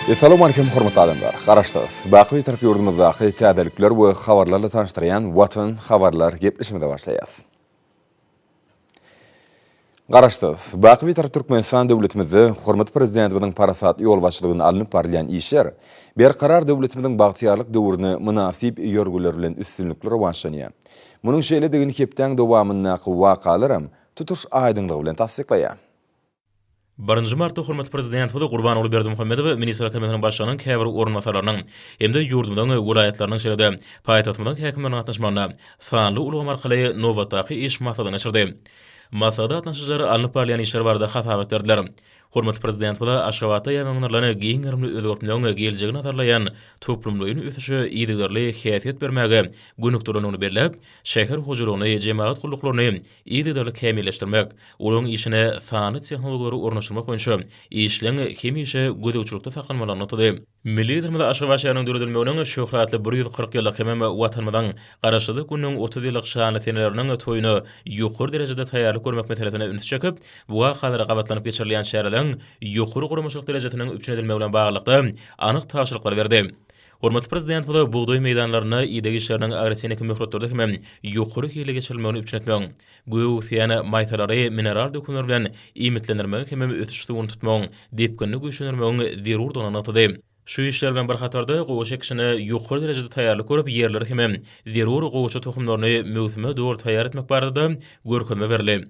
Essalawmalikim hormatly adamlar! Garaşsyz, baky Bitarap ýurdumyzdaky täzelikler we habarlarla tanyşdyrýan Watan habarlar gepleşigimize başlaýas. Garaşsyz, baky Bitarap Türkmenistan döwletimizde hormatly Prezidentimiziň parasatly ýolbaşçylygynda alnyp barylýan işler Berkarar döwletimiziň bagtyýarlyk döwrüne mynasyp ýörgüler bilen üstünlikli rowaçlanýar. Munuň şeýledigini hepdäň dowamyndaky wakalaram tutuş aýdyňlygy bilen tassyklaýar. Birinji martda hormatly Prezidentimiz Gurbanguly Berdimuhamedow Ministrler Kabinetiniň Başlygynyň käbir orunbasarlarynyň hem-de ýurdumyzyň welaýatlarynyň, şeýle-de paýtagtymyzyň häkimleriniň gatnaşmagynda sanly ulgam arkaly nobatdaky iş maslahatyny geçirdi. Maslahata gatnaşyjylar alnyp barylýan işler barada hasabat berdiler. Hormatly Prezidentimiz Aşgabatda ýaýbaňlandyrylan giň gerimli özgertmegiň geljegi nazarlaýan toplumlaýyn ösüşe yzygiderli häsiýet bermäge gönükdirilendigini belläp, şäher hojalygyny, jemagat gulluklaryny yzygiderli kämilleşdirmek, olaryň işine sanly tehnologiýalary ornaşdyrmak boýunça işleň hemişe gözegçilikde saklanmalydygyny nygtady. Milli Liderimiz Aşgabat şäheriniň döredilmeginiň şöhratly 140 ýyllyk hemem Watanymyzyň Garaşsyzlyk gününiň 30 ýyllyk şanly seneleriniň toýuna ýokary derejede taýýarlyk görmek meselesine ünsi çekip, bu wakalara gabatlanyp geçirilýän çäreleriň ýokary guramaçylyk derejesiniň üpjün edilmegi bilen baglylykda anyk tabşyryklary berdi. Hormatly Prezidentimiz bugdaý meýdanlarynda ideg işleriniň agrotehniki möhletlerde hemem ýokary hilli geçirilmegini üpjün etmegiň, gök ösýän maýsalary mineral dökünler bilen iýmitlendirmegiň hemem ösüş suwuny tutmagyň depginini güýçlendirmegiň zerurdygyny nygtady. Şu işler bilen bir hatarda, gowaça ekişine ýokary derejede taýýarlyk görüp, ýerleri hemem zerur gowaça tohumlaryny möwsüme doly taýýar etmek barada-da görkezme berildi.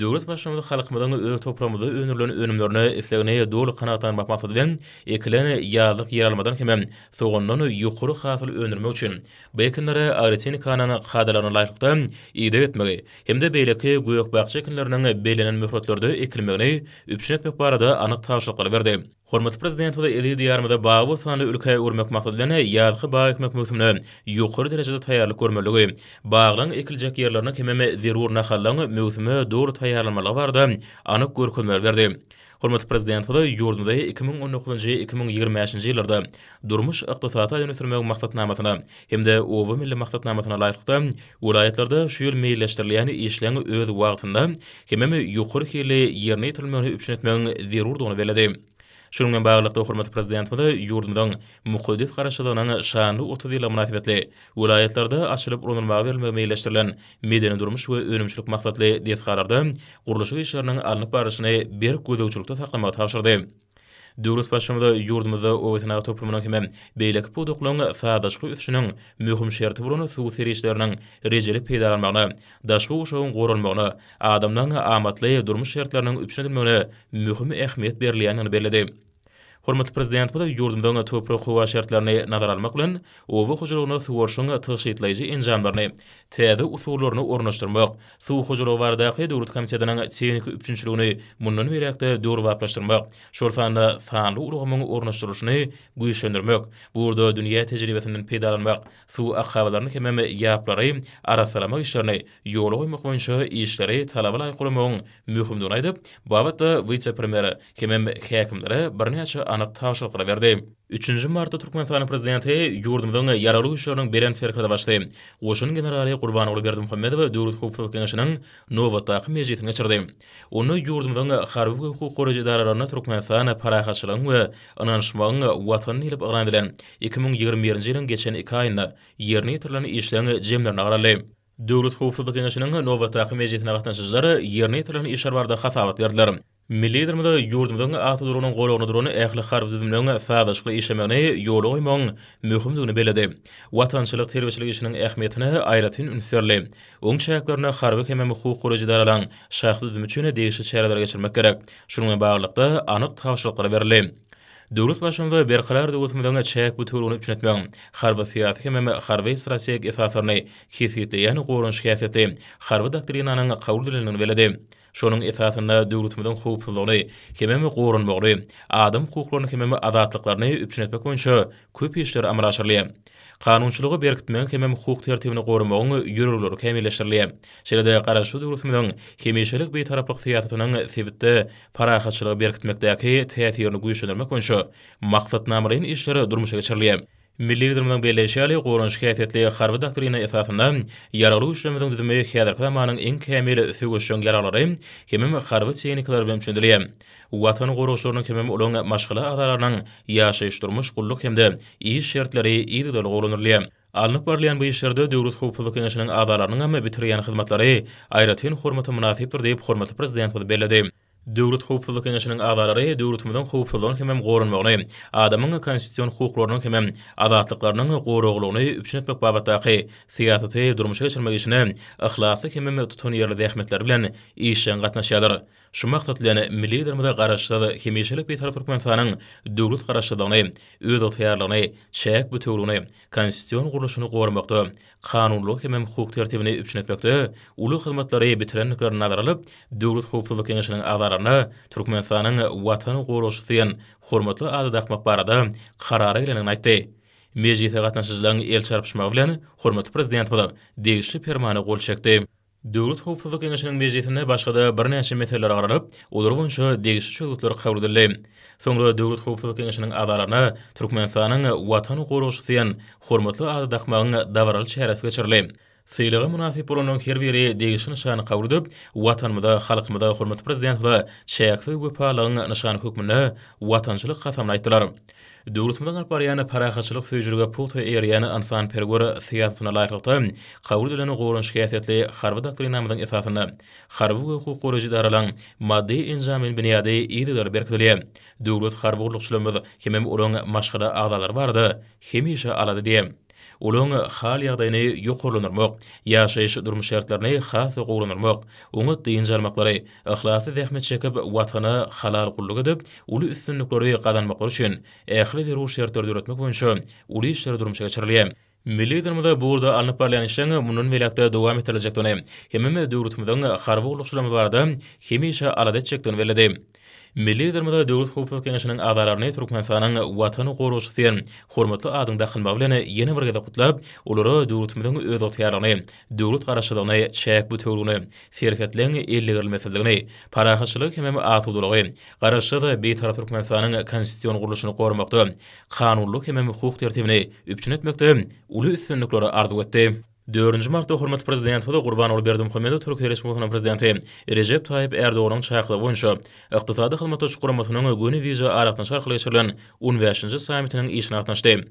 Döwlet Baştutanymyz halkymyzyň öz topragymyzda öndürilen önümlerine islegini doly kanagatlandyrmak maksady bilen, ekilen ýazlyk ýeralmadan hemem sogandan ýokary hasyl öndürmek üçin bu ekinlere agrotehnikanyň kadalaryna laýyklykda ideg etmegi hem-de beýleki gök-bakja ekinleriniň bellenen möhletlerde ekilmegini üpjün etmek barada anyk tabşyryklary berdi. Hormatly Prezidentimiz eziz Diýarymyzy bagy-bossanly ülkä öwürmek maksady bilen, ýazky bag ekmek möwsümine ýokary derejede taýýarlyk görmelidigi, baglaryň ekiljek ýerleriniň hemem zerur nahallaryň möwsüme doly taýýarlanmalygy barada anyk görkezmeleri berdi. Hormatly Prezidentimiz ýurdumyzy 2019-njy, 2025-nji ýyllarda durmuş-ykdysady taýdan ösdürmegiň maksatnamasyna hem-de Oba milli maksatnamasyna laýyklykda, welaýatlarda şu ýyl meýilleşdirilýän işleň öz wagtynda hemem ýokary hilli ýerine ýetirilmegini üpjün etmegiň zerurdygyny belledi. Şunuň bilen baglylykda, hormatly Prezidentimiz ýurdumyzyň mukaddes Garaşsyzlygynyň şanly 30 ýyllygy mynasybetli welaýatlarda açylyp ulanylmaga berilmegi meýilleşdirilen medeni-durmuş we önümçilik maksatly desgalarda gurluşyk işleriniň alnyp barlyşyny berk gözegçilikde saklamagy tabşyrdy. Döwlet Baştutanymyz ýurdumyzda oba-senagat toplumynyň hem beýleki pudaklaryň sazlaşykly ösüşiniň möhüm şerti bolan suw serişdeleriniň rejeli peýdalanmagyna, daşky gurşawyň goralmagyna, adamlaryň amatly durmuş şertleriniň üpjün edilmegine möhüm ähmiýet berilýändigini belledi. Hormatly Prezidentimiz ýurdumyzyň toprak-howa şertlerini nazara almak bilen, oba hojalygynda suwaryşyň tygşytlaýjy enjamlaryny, täze usullaryny ornaşdyrmak, Suw hojalygy baradaky döwlet komitetiniň tehniki üpjünçiligini mundan beýläk-de döwrebaplaşdyrmak, şol sanda sanly ulgamyň ornaşdyrylyşyny güýçlendirmek, bu ugurda dünýä tejribesinden peýdalanmak, suw akabalaryny hemem ýaplary arassalamak işlerini ýola goýmak boýunça işleri talaba laýyk guramagyň möhümdigini aýdyp, bu babatda wise-premýere hemem häkimlere birnäçe anyk tabşyryklary berdi. Üçünji martda Türkmenistanyň Prezidenti ýurdumyzyň Ýaragly Güýçleriniň Belent Serkerdebaşysy, goşun generaly Gurbanguly Berdimuhamedow Döwlet howpsuzlyk geňeşiniň nobatdaky mejlisini geçirdi. Onda ýurdumyzyň harby we hukuk goraýjy edaralarynda Türkmenistan parahatçylygyň we ynanyşmagyň Watany diýlip yglan edilen 2021-nji ýylyň geçen iki aýynda ýerine ýetirilen işleň jemlerine garaldy. Döwlet howpsuzlyk geňeşiniň nobatdaky mejlisine gatnaşyjylar ýerine ýetirilen işler barada hasabat berdiler. Milli Liderimiz ýurdumyzyň asudalygynyň goragynda duran ähli harby düzümleriň sazlaşykly işlemegini ýola goýmagyň möhümdigini belledi. Watançylyk terbiýeçilik işiniň ähmiýetine aýratyn üns berildi. Oň çäklerinde harby hemem hukuk goraýjy edaralaryň şahsy düzümi üçin degişli çäreleri geçirmek gerek. Şunuň bilen baglylykda, anyk tabşyryklar berildi. Döwlet Baştutanymyz Berkarar döwletimiziň çäk bütewüligini üpjün etmegiň harby-syýasy hemem harby-strategik esaslaryny kesgitleýän goranyş häsiýetli Harby doktrinanyň kabul edilendigini belledi. Şonuň esasynda döwletimiziň howpsuzlygyny hemem goranmagyny, adam hukuklaryny hemem azatlyklaryny üpjün etmek boýunça köp işler amala aşyrylýar. Kanunçylygy berkitmegiň hemem hukuk tertibini goramagyň ýörelgeleri kämilleşdirilýär. Şeýle-de Garaşsyz döwletimiziň hemişelik Bitaraplyk syýasatynyň sebitde parahatçylygy berkitmekdäki täsirini güýçlendirmek boýunça maksatnamalaýyn işler durmuşa geçirilýär. Milli Liderimiziň belleýşi ýaly, goranyş häsiýetli Harby doktrina esasynda Ýaragly Güýçlerimiziň düzümi häzirki zamanyň iň kämil söweşjeň ýaraglary hemem harby tehnikalary bilen üpjün edilýär. Watan goragçylarynyň hemem olaryň maşgala agzalarynyň ýaşaýyş-durmuş, gulluk hem-de iş şertleri yzygiderli gowulandyrylýar. Alnyp barylýan bu işlerde Döwlet howpsuzlyk geňeşiniň agzalarynyň hem bitirýän hyzmatlary aýratyn hormata mynasypdyr diýip, hormatly Prezidentimiz belledi. Döwlet howpsuzlyk geňeşiniň agzalary döwletimiziň howpsuzlygyny hemem goranmagyny, adamyň konstitusion hukuklarynyň hemem azatlyklarynyň goraglylygyny üpjün etmek babatdaky syýasaty durmuşa geçirmek işine yhlasly hemem tutanýerli zähmetleri bilen işjeň gatnaşýarlar. Şu maksat bilen, milli Liderimize Garaşsyz, hemişelik Bitarap Türkmenistanyň döwlet Garaşsyzlygyny, özygtyýarlygyny, çäk bütewligini, konstitusion gurluşyny goramakda, kanunylygy hemem hukuk tertibini üpjün etmekde uly hyzmatlary bitirendiklerini nazara alyp, Döwlet howpsuzlyk geňeşiniň agzalaryna Türkmenistanyň Watan goragçysy diýen hormatly ady dakmak barada karara gelendigini aýtdy. Mejlise gatnaşyjylaryň el çarpyşmagy bilen hormatly Prezidentimiz degişli Permana gol çekdi. Döwlet howpsuzlyk geňeşiniň mejlisinde başga-da birnäçe meseleler garalyp, olar boýunça degişli çözgütler kabul edildi. Soňra Döwlet howpsuzlyk geňeşiniň agzalaryna Türkmenistanyň Watan goragçysy diýen hormatly ady dakmagyň dabaraly çäresi geçirildi. Sylaga mynasyp bolanlaryň her biri degişli nyşany kabul edip, Watanymyza, halkymyza, hormatly Prezidentimize çäksiz wepalylygyň nyşany hökmünde watançylyk kasamyny aýtdylar. Döwletimiziň alyp barýan parahatçylyk söýüjilige pugta eýerýän ynsanperwer syýasatyna laýyklykda kabul edilen goranyş häsiýetli Harby doktrinamyzyň esasynda harby we hukuk goraýjy edaralaryň maddy-enjamlaýyn binýady yzygiderli berkidilýär. Döwlet harby gullukçylarymyz hemem olaryň maşgala agzalary barada hemişe alada edýär. Olaryň hal-ýagdaýyny ýokarlandyrmak, ýaşaýyş-durmuş şertlerini has-da gowulandyrmak, oňat dynç almaklary, yhlasly zähmet çekip, Watana halal gulluk edip, uly üstünlikleri gazanmaklary üçin ähli zerur şertleri döretmek boýunça uly işler durmuşa geçirilýär. Milli Liderimiz bu ugurda alnyp barylýan işleň mundan beýläk-de dowam etdiriljekdigini hemem döwletimiziň harby gullukçylarymyz barada hemişe alada etjekdigini belledi. Milli Liderimiz Döwlet howpsuzlyk geňeşiniň agzalaryny Türkmenistanyň Watan goragçysy diýen hormatly adyň dakylmagy bilen ýene bir gezek gutlap, olara döwletimiziň özygtyýarlygyny, döwlet Garaşsyzlygyny, çäk bütewligini, serhetleň eldegrilmesizligini, parahatçylygy hemem asudalygy, Garaşsyz, Bitarap Türkmenistanyň konstitusion gurluşyny goramakda, kanunylygy hemem hukuk tertibini üpjün etmekde uly üstünlikleri arzuw etdi. Dördünji martda hormatly Prezidentimiz Gurbanguly Berdimuhamedow Türkiýe Respublikasynyň Prezidenti Rejep Taýyp Ärdoganyň çakylygy boýunça Ykdysady Hyzmatdaşlyk Guramasynyň göni wideo aragatnaşyk arkaly geçirilen on bäşinji sammitiniň işine gatnaşdy.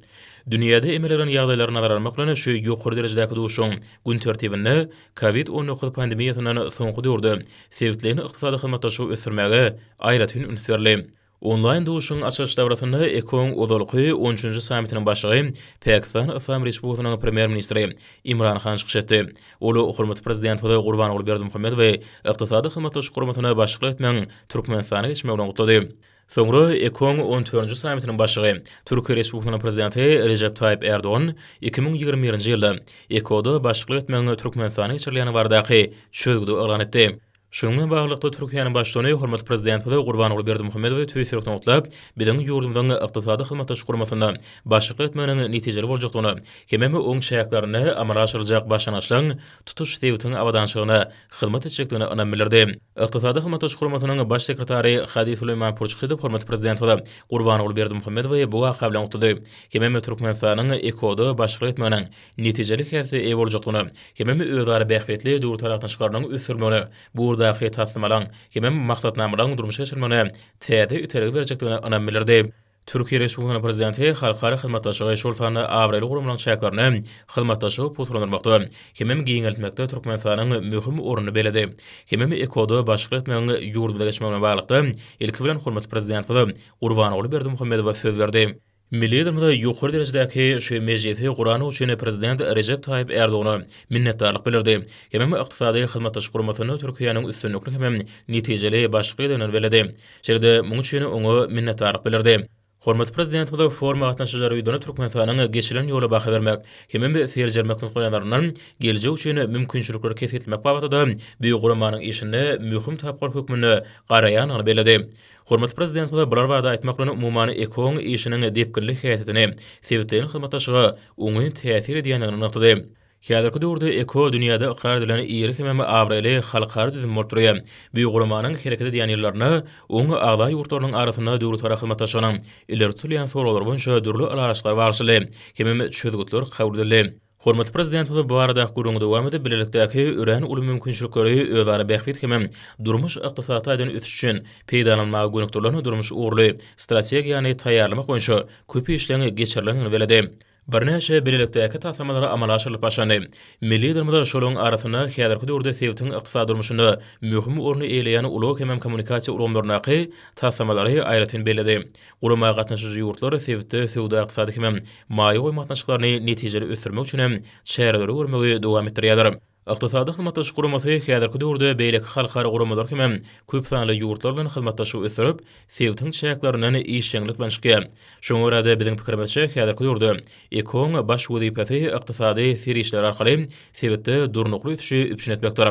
Dünýäde emele gelen ýagdaýlary nazara almak bilen, şu ýokary derejedäki duşuşygyň gün tertibinde Covid 19 pandemiýasyndan soňky döwürde sebitleýin ykdysady hyzmatdaşlygy ösdürmäge aýratyn üns berildi. Onlaýn duşuşygyň açylyş dabarasynda EKO-nyň ozalky on üçünji sammitiniň başlygy, Pakistan Yslam Respublikasynyň Premýer-ministri Imran Han çykyş etdi. Ol hormatly Prezidentimiz Gurbanguly Berdimuhamedowy Ykdysady Hyzmatdaşlyk Guramasyna başlyklyk etmegiň Türkmenistana geçmegi bilen gutlady. Soňra EKO-nyň on dördünji sammitiniň başlygy, Türkiýe Respublikasynyň Prezidenti Rejep Taýyp Ärdogan 2021-nji ýylda EKO-da başlyklyk etmegiň Türkmenistana geçirilýändigi baradaky çözgüdi yglan etdi. Şunuň bilen baglylykda, Türkiýäniň Baştutany hormatly Prezidentimiz Gurbanguly Berdimuhamedowy tüýs ýürekden gutlap, biziň ýurdumyzyň Ykdysady Hyzmatdaşlyk Guramasynda başlyklyk etmeginiň netijeli boljakdygyna hemem oň çäklerinde amala aşyryljak başlangyçlaryň tutuş sebitiň abadançylygyna hyzmat etjekdigine ynam bildirdi. Ykdysady Hyzmatdaşlyk Guramasynyň Baş sekretary Hadi Suleýmanpur çykyş edip, hormatly Prezidentimiz Gurbanguly Berdimuhamedowy bu waka bilen gutlady hemem Türkmenistanyň EKO-da başlyklyk etmeginiň netijeli häsiýete eýe boljakdygyna hemem özara bähbitli döwletara gatnaşyklarynyň ösdürilmegine, bu ugurdaky taslamalaryň hemem maksatnamalaryň durmuşa geçirilmegine täze itergi berjekdigine ynam bildirdi. Türkiýe Respublikasynyň Prezidenti halkara hyzmatdaşlygy, şol sanda abraýly guramalaryň çäklerinde hyzmatdaşlygy pugtalandyrmakda hemem giňeltmekde Türkmenistanyň möhüm ornuny belledi. Hemem EKO-da başlyk etmegiň ýurdumyza geçmegi bilen baglylykda, ilki bilen hormatly Prezidentimiz Gurbanguly Berdimuhamedowa söz berdi. Milli Liderimiz ýokary derejedäki şu mejlisi gurany üçin Prezident Rejep Taýyp Ärdogana minnetdarlyk bildirdi. Hemem Ykdysady Hyzmatdaşlyk Guramasynda Türkiýäniň üstünlikli hemem netijeli başlyk edendigini belledi. Şeýle-de munuň üçin oňa minnetdarlyk bildirdi. Hormatly Prezidentimiz foruma gatnaşyjylara ýüzlenip, Türkmenistanyň geçilen ýola baha bermek hemem seljermek nukdaýnazaryndan geljek üçin mümkinçilikleri kesgitlemek babatda-da bu guramanyň işinde möhüm tapgyr hökmünde garaýandygyny belledi. Hormatly Prezidentimiz bular barada aýtmak bilen, umuman, EKO-nyň işiniň depginli häsiýetini, sebitleýin hyzmatdaşlyga oňyn täsir edýändigini nygtady. Häzirki döwürde EKO dünýäde ykrar edilen iri hemem abraýly halkara düzüm bolup durýar. Bu guramanyň hereket edýän ýyllarynda oň agza ýurtlarynyň arasynda döwletara hyzmatdaşlygynyň ileri tutulýan soraglary boýunça dürli ylalaşyklar baglaşyldy hemem çözgütler kabul edildi. Hormatly Prezidentimiz bu baradaky gürrüňi dowam edip, bilelikdäki örän uly mümkinçilikleri özara bähbit hemem durmuş-ykdysady taýdan ösüş üçin peýdalanmaga gönükdirilen durmuş ugurly strategiýany taýýarlamak boýunça köp işleň geçirilendigini belledi. Birnäçe bilelikdäki taslamalar amala aşyrylyp başlandy. Milli Liderimiz şolaryň arasynda häzirki döwürde sebitiň ykdysady durmuşynda möhüm orny eýeleýän ulag hemem kommunikasiýa ulgamlaryndaky taslamalary aýratyn belledi. Gurama gatnaşyjy ýurtlar sebitde söwda-ykdysady hemem maýa goýum gatnaşyklaryny netijeli ösdürmek üçin hem çäreleri görmegi dowam etdirýärler. Ykdysady Hyzmatdaşlyk Guramasy häzirki döwürde beýleki halkara guramalar hemem köp sanly ýurtlar bilen hyzmatdaşlygy ösdürip, sebitiň çäklerinden işjeňlik bilen çykýar. Şoňa görä-de, biziň pikirimizçe, häzirki döwürde EKO-nyň baş wezipesi ykdysady serişdeler arkaly sebitde durnukly ösüşi üpjün etmekdir.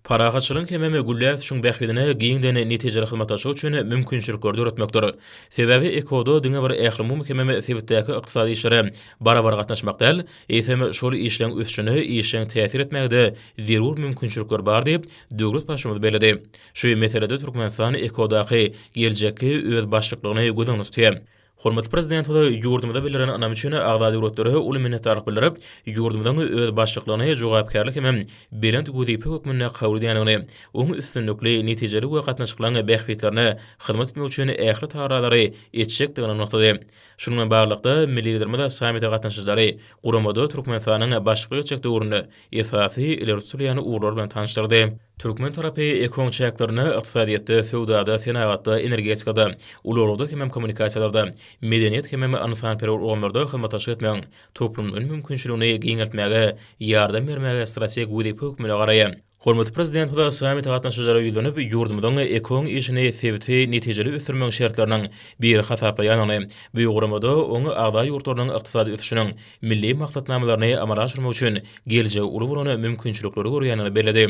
Parahatçylygyň hemem gülläp ösüşiň bähbidine giňden netijeli hyzmatdaşlyk üçin mümkinçilikleri döretmekdir. Sebäbi EKO-da diňe bir ählumumy hemem sebitdäki ykdysady işlere barabar gatnaşmak däl, Eýsem, şol işleň ösüşine işjeň täsir etmäge-de zerur mümkinçilikler bar diýip, döwlet Baştutanymy belledi. Şu meselede Türkmenistan EKO-daky geljekki özbaşdaklygyny göz öňünde tutýar. Hormatly Prezidentimiz ýurdumyza bildiren ynamy üçin agza döwletlere uly minnetdarlyk bildirip, ýurdumyzyň özbaşdaklygyny jogapkärli hemem belent wezipe hökmünde kabul edýändigini, oň üstünlikli, netijeli we gatnaşyklaryň bähbitlerine hyzmat etmek üçin ähli tagallalary etjekdigini nygtady. Şunuň bilen baglylykda, milli Liderimiz sammite gatnaşyjylary guramada Türkmenistanyň başlyklyk etjek döwründe esasy ileri tutulýan ugurlar bilen tanyşdyrdy. Türkmen tarapy EKO-nyň çäklerinde ykdysadyýetde, söwdada, senagatda, energetikada, ulaglarda hemem kommunikasiýalarda, medeniýet hemem ynsanperwer ulgamlarda hyzmatdaşlyk etmegiň toplumlaýyn mümkinçiligini giňeltmäge ýardam bermäge strategik wezipe hökmünde garaýar. Hormatly Prezidentimiz sammite gatnaşyjylara ýüzlenip, ýurdumyzyň EKO-nyň işini sebiti netijeli ösdürmegiň şertleriniň biri hasaplaýandygyny, bu guramada oňa agza ýurtlarynyň ykdysady ösüşiniň milli maksatnamalaryny amala aşyrmak üçin geljegi uly bolan mümkinçilikleri görýändigini belledi.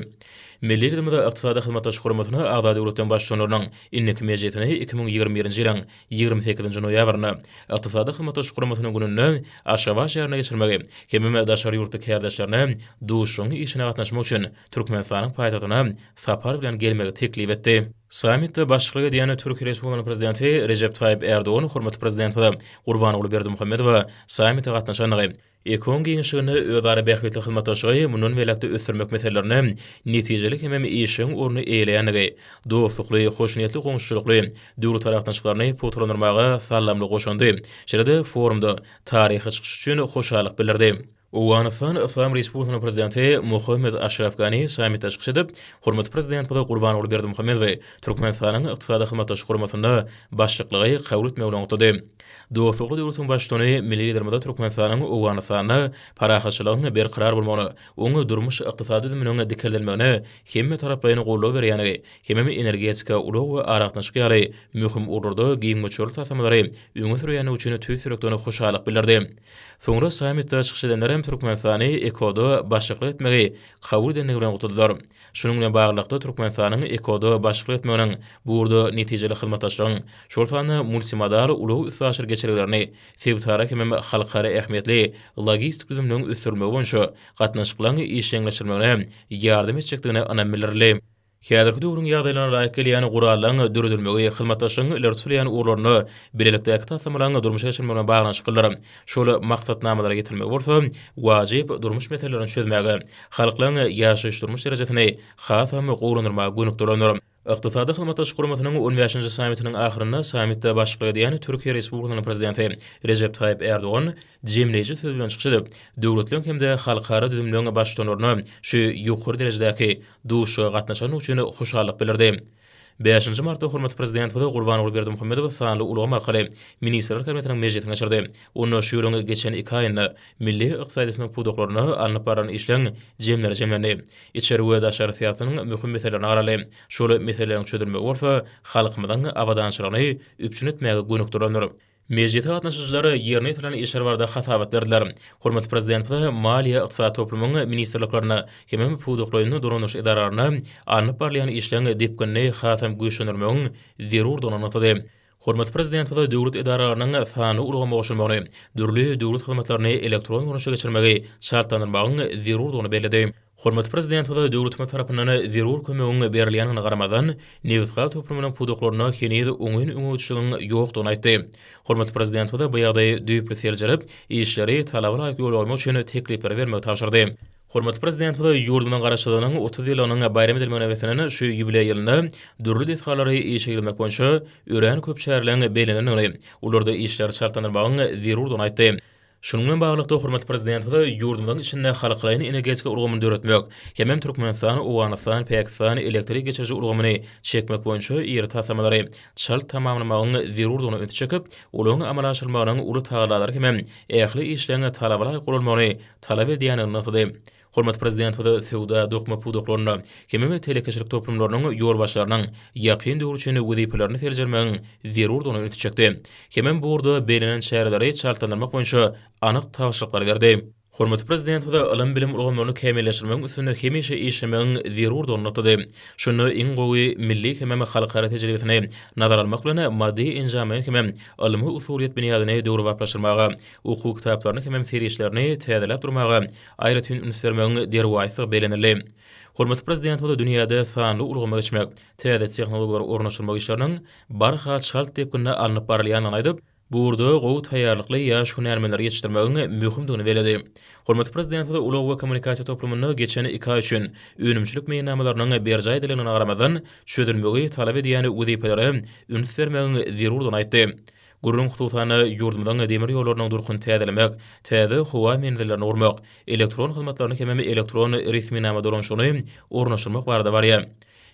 Milli Liderimiz Ykdysady Hyzmatdaşlyk Guramasyna agza döwletleriň Baştutanlarynyň indiki mejlisini 2021-nji ýylyň 28-nji noýabrynda Ykdysady Hyzmatdaşlyk Guramasynyň gününde Aşgabat şäherinde geçirmegi hemem daşary ýurtly kärdeşlerine duşuşygyň işine gatnaşmak üçin Türkmenistanyň paýtagtyna sapar bilen gelmegi teklip etdi. Sammitde başçylyk edýän Türkiýe Respublikasynyň Prezidenti Rejep Taýyp Ärdogan hormatly Prezidentimize Gurbanguly Berdimuhamedowa sammite gatnaşandygy, EKO-nyň giňişliginde özara bähbitli hyzmatdaşlygy mundan beýläk-de ösdürmek meselelerinde netijeli hemem işjeň orny eýeleýändigi, dostlukly, hoşniýetli goňşuçylykly döwletara gatnaşyklaryny pugtalandyrmaga saldamly goşandy, şeýle-de forumda taryhy çykyş üçin hoşallyk bildirdi. Owganystan Yslam Respublikasynyň Prezidenti Mohammed Aşraf Gani sammitde çykyş edip, hormatly Prezidentimiz Gurbanguly Berdimuhamedowy Türkmenistanyň Ykdysady Hyzmatdaşlyk Guramasynda başlyklygy kabul etmegi bilen gutlady. Dostlukly döwletiň Baştutany milli Liderimize Türkmenistanyň Owganystanda parahatçylygyň berkarar bolmagyna, oň durmuş-ykdysady düzüminiň dikeldilmegine hemmetaraplaýyn goldaw berýändigi hemem energetika, ulag we aragatnaşyk ýaly möhüm ugurlarda giň möçberli taslamalary öňe sürýändigi üçin tüýs ýürekden hoşallyk bildirdi. Soňra sammitde çykyş edenler hem Türkmenistany EKO-da başlyklyk etmegi kabul edendigi bilen gutladylar. Şunuň bilen baglylykda, Türkmenistanyň EKO-da başlyklyk etmeginiň bu ugurda netijeli hyzmatdaşlygyň, şol sanda multimodal ulag-üstaşyr geçelgelerini, sebitara hemem halkara ähmiýetli logistik düzümleriň ösdürilmegi boýunça gatnaşyklaryň işjeňleşdirilmegine ýardam etjekdigine ynam bildirildi. Häzirki döwrüň ýagdaýlaryna laýyk gelýän gurallaryň döredilmegi hyzmatdaşlygyň ileri tutulýan ugurlarynda bilelikdäki taslamalaryň durmuşa geçirilmegi bilen baglanyşyklydyr. Şol maksatnamalara ýetilmegi bolsa, wajyp durmuş meselelerini çözmäge, halklaryň ýaşaýyş-durmuş derejesini hasam gowulandyrmaga gönükdirilendir. Ykdysady Hyzmatdaşlyk Guramasynyň on bäşinji sammitiniň ahyrynda sammitde başlyklyk edýän Türkiýe Respublikasynyň Prezidenti Rejep Taýyp Ärdogan jemleýji söz bilen çykyş edip, döwletleriň hem-de halkara düzümleriň baştutanlaryna şu ýokary derejedäki duşuşyga gatnaşandygy üçin hoşallyk bildirdi. Bäşinji martda hormatly Prezidentimiz Gurbanguly Berdimuhamedow sanly ulgam arkaly Ministrler Kabinetiniň mejlisini geçirdi. Onda şu ýylyň geçen iki aýynda milli ykdysadyýetimiziň pudaklarynda alnyp barlan işleň jemleri jemlendi. Içeri we daşary syýasatynyň möhüm meselelerine garaldy. Şol meseleleriň çözülmegi bolsa halkymyzyň abadançylygyny üpjün etmäge gönükdirilendir. Mejlise gatnaşyjylar ýerine ýetirilen işler barada hasabat berdiler. Hormatly Prezidentimiz maliýe-ykdysady toplumyň ministrliklerinde hemem pudaklaýyn dolandyryş edaralarynda alnyp barylýan işleň depginini hasam güýçlendirmegiň zerurdygyny nygtady. Hormatly Prezidentimiz döwlet edaralarynyň sanly ulgama goşulmagyny, dürli döwlet hyzmatlaryny elektron görnüşe geçirmegi çaltlandyrmagyň zerurdygyny belledi. Hormatly Prezidentimiz döwletimiz tarapyndan zerur kömegiň berilýändigine garamazdan, nebitgaz toplumynyň pudaklarynda heniz oňyn öňegidişligiň ýokdugyny aýtdy. Hormatly Prezidentimiz bu ýagdaýy düýpli seljerip, işleri talaba laýyk ýola goýmak üçin teklipleri bermegi tabşyrdy. Hormatly Prezidentimiz ýurdumyzyň Garaşsyzlygynyň 30 ýyllygynyň baýram edilmegine beslenen şu ýubileý ýylynda dürli desgalary işe girizmek boýunça örän köp çäreleriň bellenendigini, olarda işleri çaltlandyrmagyň zerurdygyny aýtdy. Şunuň bilen baglylykda, hormatly Prezidentimiz ýurdumyzyň içinde halklaýyn energetika ulgamyny döretmek hemem Türkmenistan, Owganystan, Pakistan elektrik geçiriji ulgamyny çekmek boýunça iri taslamalary çalt tamamlamagyň zerurdygyna ünsi çekip, olaryň amala aşyrylmagynyň uly tagallalary hemem ähli işleň talabalaýyk guralmagyny talap edýändigini nygtady. Hormatly Prezidentimiz söwda, dokma pudaklarynda hemem telekeçilik toplumlarynyň ýolbaşçylarynyň ýakyn döwür üçin wezipelerini seljermegiň zerurdygyna ünsi çekdi. Hemem bu ugurda bellenen çäreleri çaltlandyrmak boýunça anyk tabşyryklary berdi. Hormatly Prezidentimiz ylym-bilim ulgamlaryny kämilleşdirmegiň üstünde hemişe işlemegiň zerurdygyny nygtady. Şunda iň gowy milli hemem halkara tejribesini nazara almak bilen, maddy-enjamlaýyn hemem ylmy-usulyýet binýadyny döwrebaplaşdyrmaga, okuw kitaplaryny hemem serişlerini täzeläp durmaga aýratyn üns bermegiň derwaýysdygy bellenildi. Hormatly Prezidentimiz dünýäde sanly ulgama geçmek, täze tehnologiýalary ornaşdyrmak işleriniň barha çalt depginde alnyp barylýandygyny aýdyp, bu ugurda gowy taýýarlykly ýaş hünärmenleri ýetişdirmegiň möhümdigini belledi. Hormatly Prezidentimiz ulag we kommunikasiýa toplumynda geçen iki aý üçin önümçilik meýilnamalarynyň berjaý edilendigine garamazdan, çözülmegi talap edýän wezipelere üns bermegiň zerurdygyny aýtdy. Gürrüň, hususan-da, ýurdumyzyň demir ýollarynyň durkuny täzelemek, täze howa menzillerini gurmak, elektron hyzmatlaryny hemem elektron resminama dolanyşygyny ornaşdyrmak barada barýar.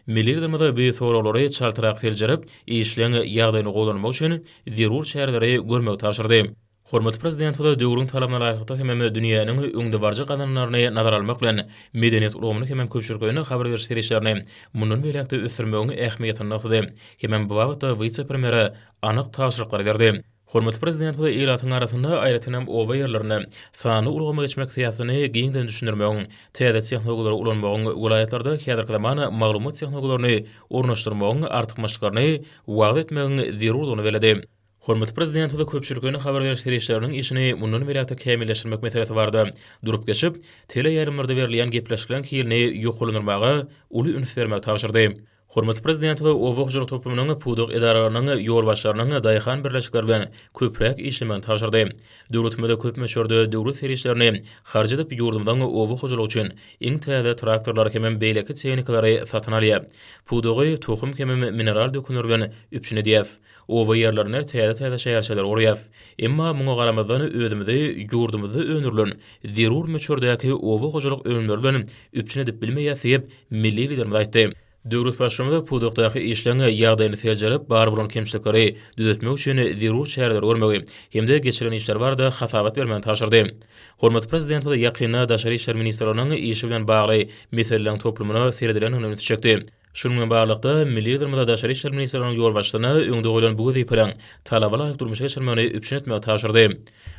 Milli Liderimiz bu soraglary çaltrak seljerip, işleň ýagdaýyny gowulandyrmak üçin zerur çäreleri görmegi tabşyrdy. Hormatly Prezidentimiz döwrüň talabyna laýyklykda hemem dünýäniň öňdebaryjy gazananlaryny nazara almak bilen, medeniýet ulgamyny hemem köpçülikleýin habar beriş serişdelerini mundan beýläk-de ösdürmegiň ähmiýetini nygtady hemem bu babatda wise-premýere anyk tabşyryklary berdi. Hormatly Prezidentimiz ilatyň arasynda, aýratynam oba ýerlerinde sanly ulgama geçmek syýasatyny giňden düşündirmegiň, täze tehnologiýalary ulanmagyň, welaýatlarda häzirki zaman maglumat tehnologiýalaryny ornaşdyrmagyň artykmaçlyklaryny wagyz etmegiň zerurdygyny belledi. Hormatly Prezidentimiz köpçülikleýin habar beriş serişdeleriniň işini mundan beýläk-de kämilleşdirmek meselesi barada durup geçip, teleýaýlymlarda berilýän gepleşikleriň hilini ýokarlandyrmaga uly üns bermegi tabşyrdy. Hormatly Prezidentimiz oba hojalyk toplumynyň pudak edaralarynyň ýolbaşçylarynyň daýhan birleşikleri bilen köpräk işlemegini tabşyrdy. Döwletimiz köp möçberde döwlet serişdelerini harç edip ýurdumyzyň oba hojalygy üçin iň täze traktorlary hemem beýleki tehnikalary satyn alýar. Pudagy tohum hemem mineral dökünler bilen üpjün edýäs. Oba ýerlerinde täze-täze şäherçeleri gurýas. Emma muňa garamazdan özümizi ýurdumyzda öndürilen zerur möçberdäki oba hojalyk önümleri bilen üpjün edip bilmeýäs diýip, milli Liderimiz aýtdy. Döwlet Baştutanymyz pudakdaky işleň ýagdaýyny seljerip, bar bolan kemçilikleri düzetmek üçin zerur çäreleri görmegi hem-de geçirilen işler barada hasabat bermegini tabşyrdy. Hormatly Prezidentimiz ýakynda Daşary işler ministrliginiň işi bilen bagly meseleleriň toplumyna seredilendigine ünsi çekdi. Şunuň bilen baglylykda, milli Liderimiz Daşary işler ministrliginiň ýolbaşçysyna öňde goýlan bu wezipeleriň talaba laýyk durmuşa geçirilmegini üpjün etmegi tabşyrdy.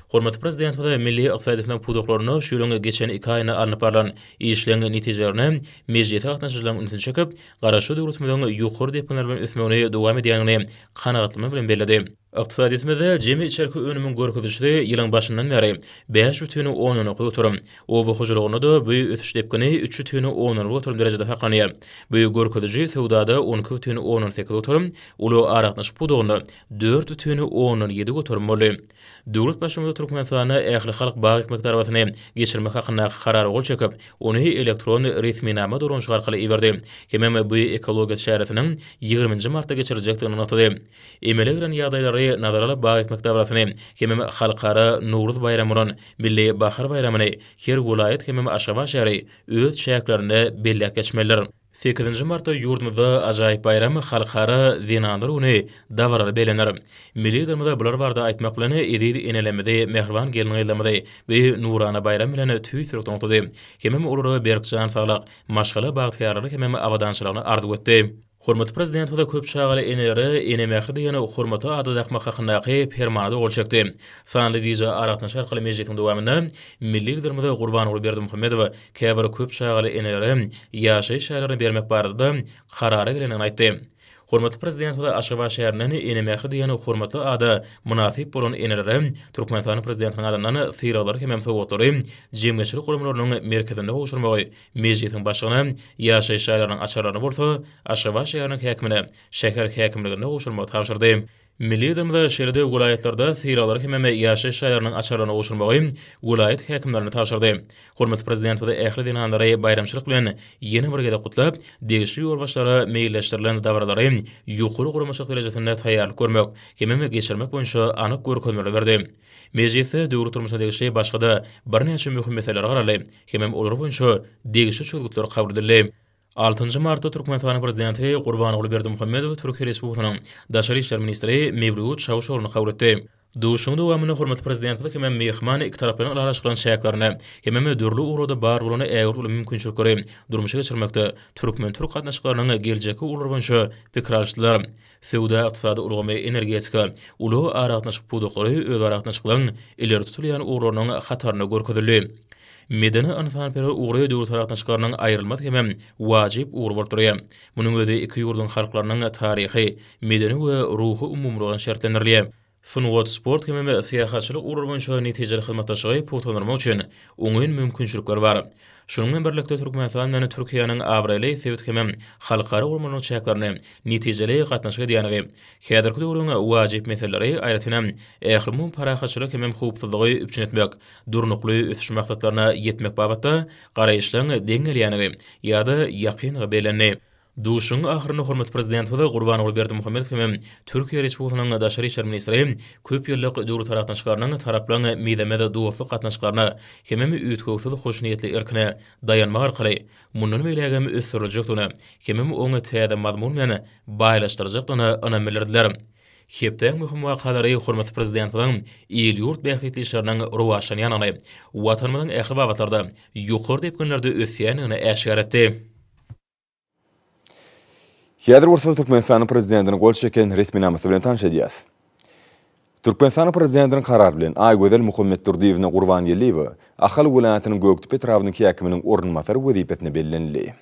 Hormatly Prezidentimiz milli ykdysadyýetimiziň pudaklarynda şu ýylyň geçen iki aýynda alnyp barlan işleň netijelerine mejlise gatnaşyjylaryň ünsüni çekip, Garaşsyz döwletimiziň ýokary depginler bilen ösmegini dowam edýändigini kanagatlanma bilen belledi. Ykdysadyýetimizde jemi içerki önümiň görkezijisi ýylyň başyndan bäri 5,2 göterim, oba hojalygynda-da bu ösüş depgini 3,1 göterim derejede saklanýar. Bu görkeziji söwdada 12,8 göterim, ulag-aragatnaşyk pudagynda 4,7 göterim boldy. Döwlet Baştutanymyz Türkmenistanda ählihalk bag ekmek dabasyny geçirmek hakyndaky Karara gol çekip, ony elektron resminama dolanyşygy arkaly iberdi. Hemem bu ekologiýa çäresiniň ýigriminji martda geçiriljekdigini nygtady. Emele gelen ýagdaýlary nazara alyp bag ekmek dabarasyny hemem Halkara Nowruz baýramy bolan Milli bahar baýramyny her welaýat hemem Aşgabat şäheri öz çäklerinde belläp geçmelidir. Sekizinji martda ýurdumyzda ajaýyp baýram Halkara zenanlar güni dabaraly bellener. Milli Liderimiz bular barada aýtmak bilen, eziz enelerimizi, mähriban gelin-gyzlarymyzy bu nurana baýram bilen tüýs ýürekden gutlady. Hemem olara berk jan saglyk, maşgala bagtyýarlygy hemem abadançylygyny arzuw etdi. Hormatly Prezidentimiz köp çagaly enelere Ene mähri diýen hormatly ady dakmak hakyndaky Permana-da gol çekdi. Sanly wideoaragatnaşyk arkaly mejlisiň dowamynda milli Liderimiz Gurbanguly Berdimuhamedow käbir köp çagaly enelere ýaşaýyş jaýlaryny bermek barada-da karara gelendigini aýtdy. Hormatly Prezidentimiz Aşgabat şäherinden Ene mähri diýen hormatly ada mynasyp bolan enelere Türkmenistanyň Prezidentiniň adyndan sylaglary hemem sowgatlary jemgyýetçilik guramalarynyň merkezinde gowşurmagy, Mejlisiň Başlygyna ýaşaýyş jaýlarynyň açarlaryny bolsa Aşgabat şäheriniň häkimine şäher häkimliginde gowşurmagy tabşyrdy. Milli Liderimize şeýle-de welaýatlarda sylaglary hemem ýaşaýyş jaýlarynyň açarlaryny gowşurmagy welaýat häkimlerine tabşyrdy. Hormatly Prezidentimiz ähli zenanlary baýramçylyk bilen ýene bir gezek gutlap, degişli ýolbaşçylara meýilleşdirilen dabaralary ýokary guramaçylyk derejesinde taýýarlyk görmek hemem geçirmek boýunça anyk görkezmeleri berdi. Mejlisde döwlet durmuşyna degişli başga-da birnäçe möhüm meselelere garaldy hemem olar boýunça degişli çözgütler kabul edildi. Altynjy martda Türkmenistanyň Prezidenti Gurbanguly Berdimuhamedow Türkiýe Respublikasynyň Daşary işler ministri Mewlüt Çawuşogluny kabul etdi. Duşuşygyň dowamynda hormatly Prezidentimiz hemem myhman ikitaraplaýyn ylalaşyklaryň çäklerinde hemem dürli ugurlarda bar bolan ägirt uly mümkinçilikleri durmuşa geçirmekde türkmen-türk gatnaşyklarynyň geljekki ugurlary boýunça pikir alyşdylar. Söwda-ykdysady ulgamy, energetika, ulag-aragatnaşyk pudaklary özara gatnaşyklaryň ileri tutulýan ugurlarynyň hatarynda görkezildi. Medeni-ynsanperwer ugry döwletara gatnaşyklarynyň aýrylmaz hemem wajyp ugry bolup durýar. Munuň özi iki ýurduň halklarynyň taryhy, medeni we ruhy umumylygy bilen şertlendirilýär. Sungat, sport hemem syýahatçylyk ugurlary boýunça netijeli hyzmatdaşlygy pugtalandyrmak üçin oňyn mümkinçilikler bar. Şunuň bilen birlikde, Türkmenistan bilen Türkiýäniň abraýly sebit hemem halkara guramalarynyň çäklerinde netijeli gatnaşyk edýändigi, häzirki döwrüň wajyp meseleleri, aýratynam, ählumumy parahatçylyk hemem howpsuzlygy üpjün etmek, durnukly ösüş maksatlaryna ýetmek babatda garaýyşlaryň deň gelýändigi ýa-da ýakyndygy bellendi. Duşuşygyň ahyrynda hormatly Prezidentimiz Gurbanguly Berdimuhamedow hemem Türkiýe Respublikasynyň Daşary işler ministri köp ýyllyk döwletara gatnaşyklarynyň taraplaryň mizemez dostluk gatnaşyklaryna hemem üýtgewsiz hoşniýetli erkine daýanmak arkaly mundan beýlägem ösdüriljekdigine hemem oňa täze mazmun bilen baýlaşdyryljakdygyna ynam bildirdiler. Hepdäň möhüm wakalary hormatly Prezidentimiziň il-ýurt bähbitli işleriniň rowaçlanýandygyny, Watanymyzyň ähli babatlarda ýokary depginlerde ösýändigini äşgär etdi. Häzir bolsa Türkmenistanyň Prezidentiniň gol çeken resminamasy bilen tanyş edýäs. Türkmenistanyň Prezidentiniň Karary bilen Aýgözel Muhammetdurdyýewna Gurbangeldiýewa Ahal welaýatynyň Gökdepe etrabynyň häkiminiň orunbasary wezipesine bellenildi.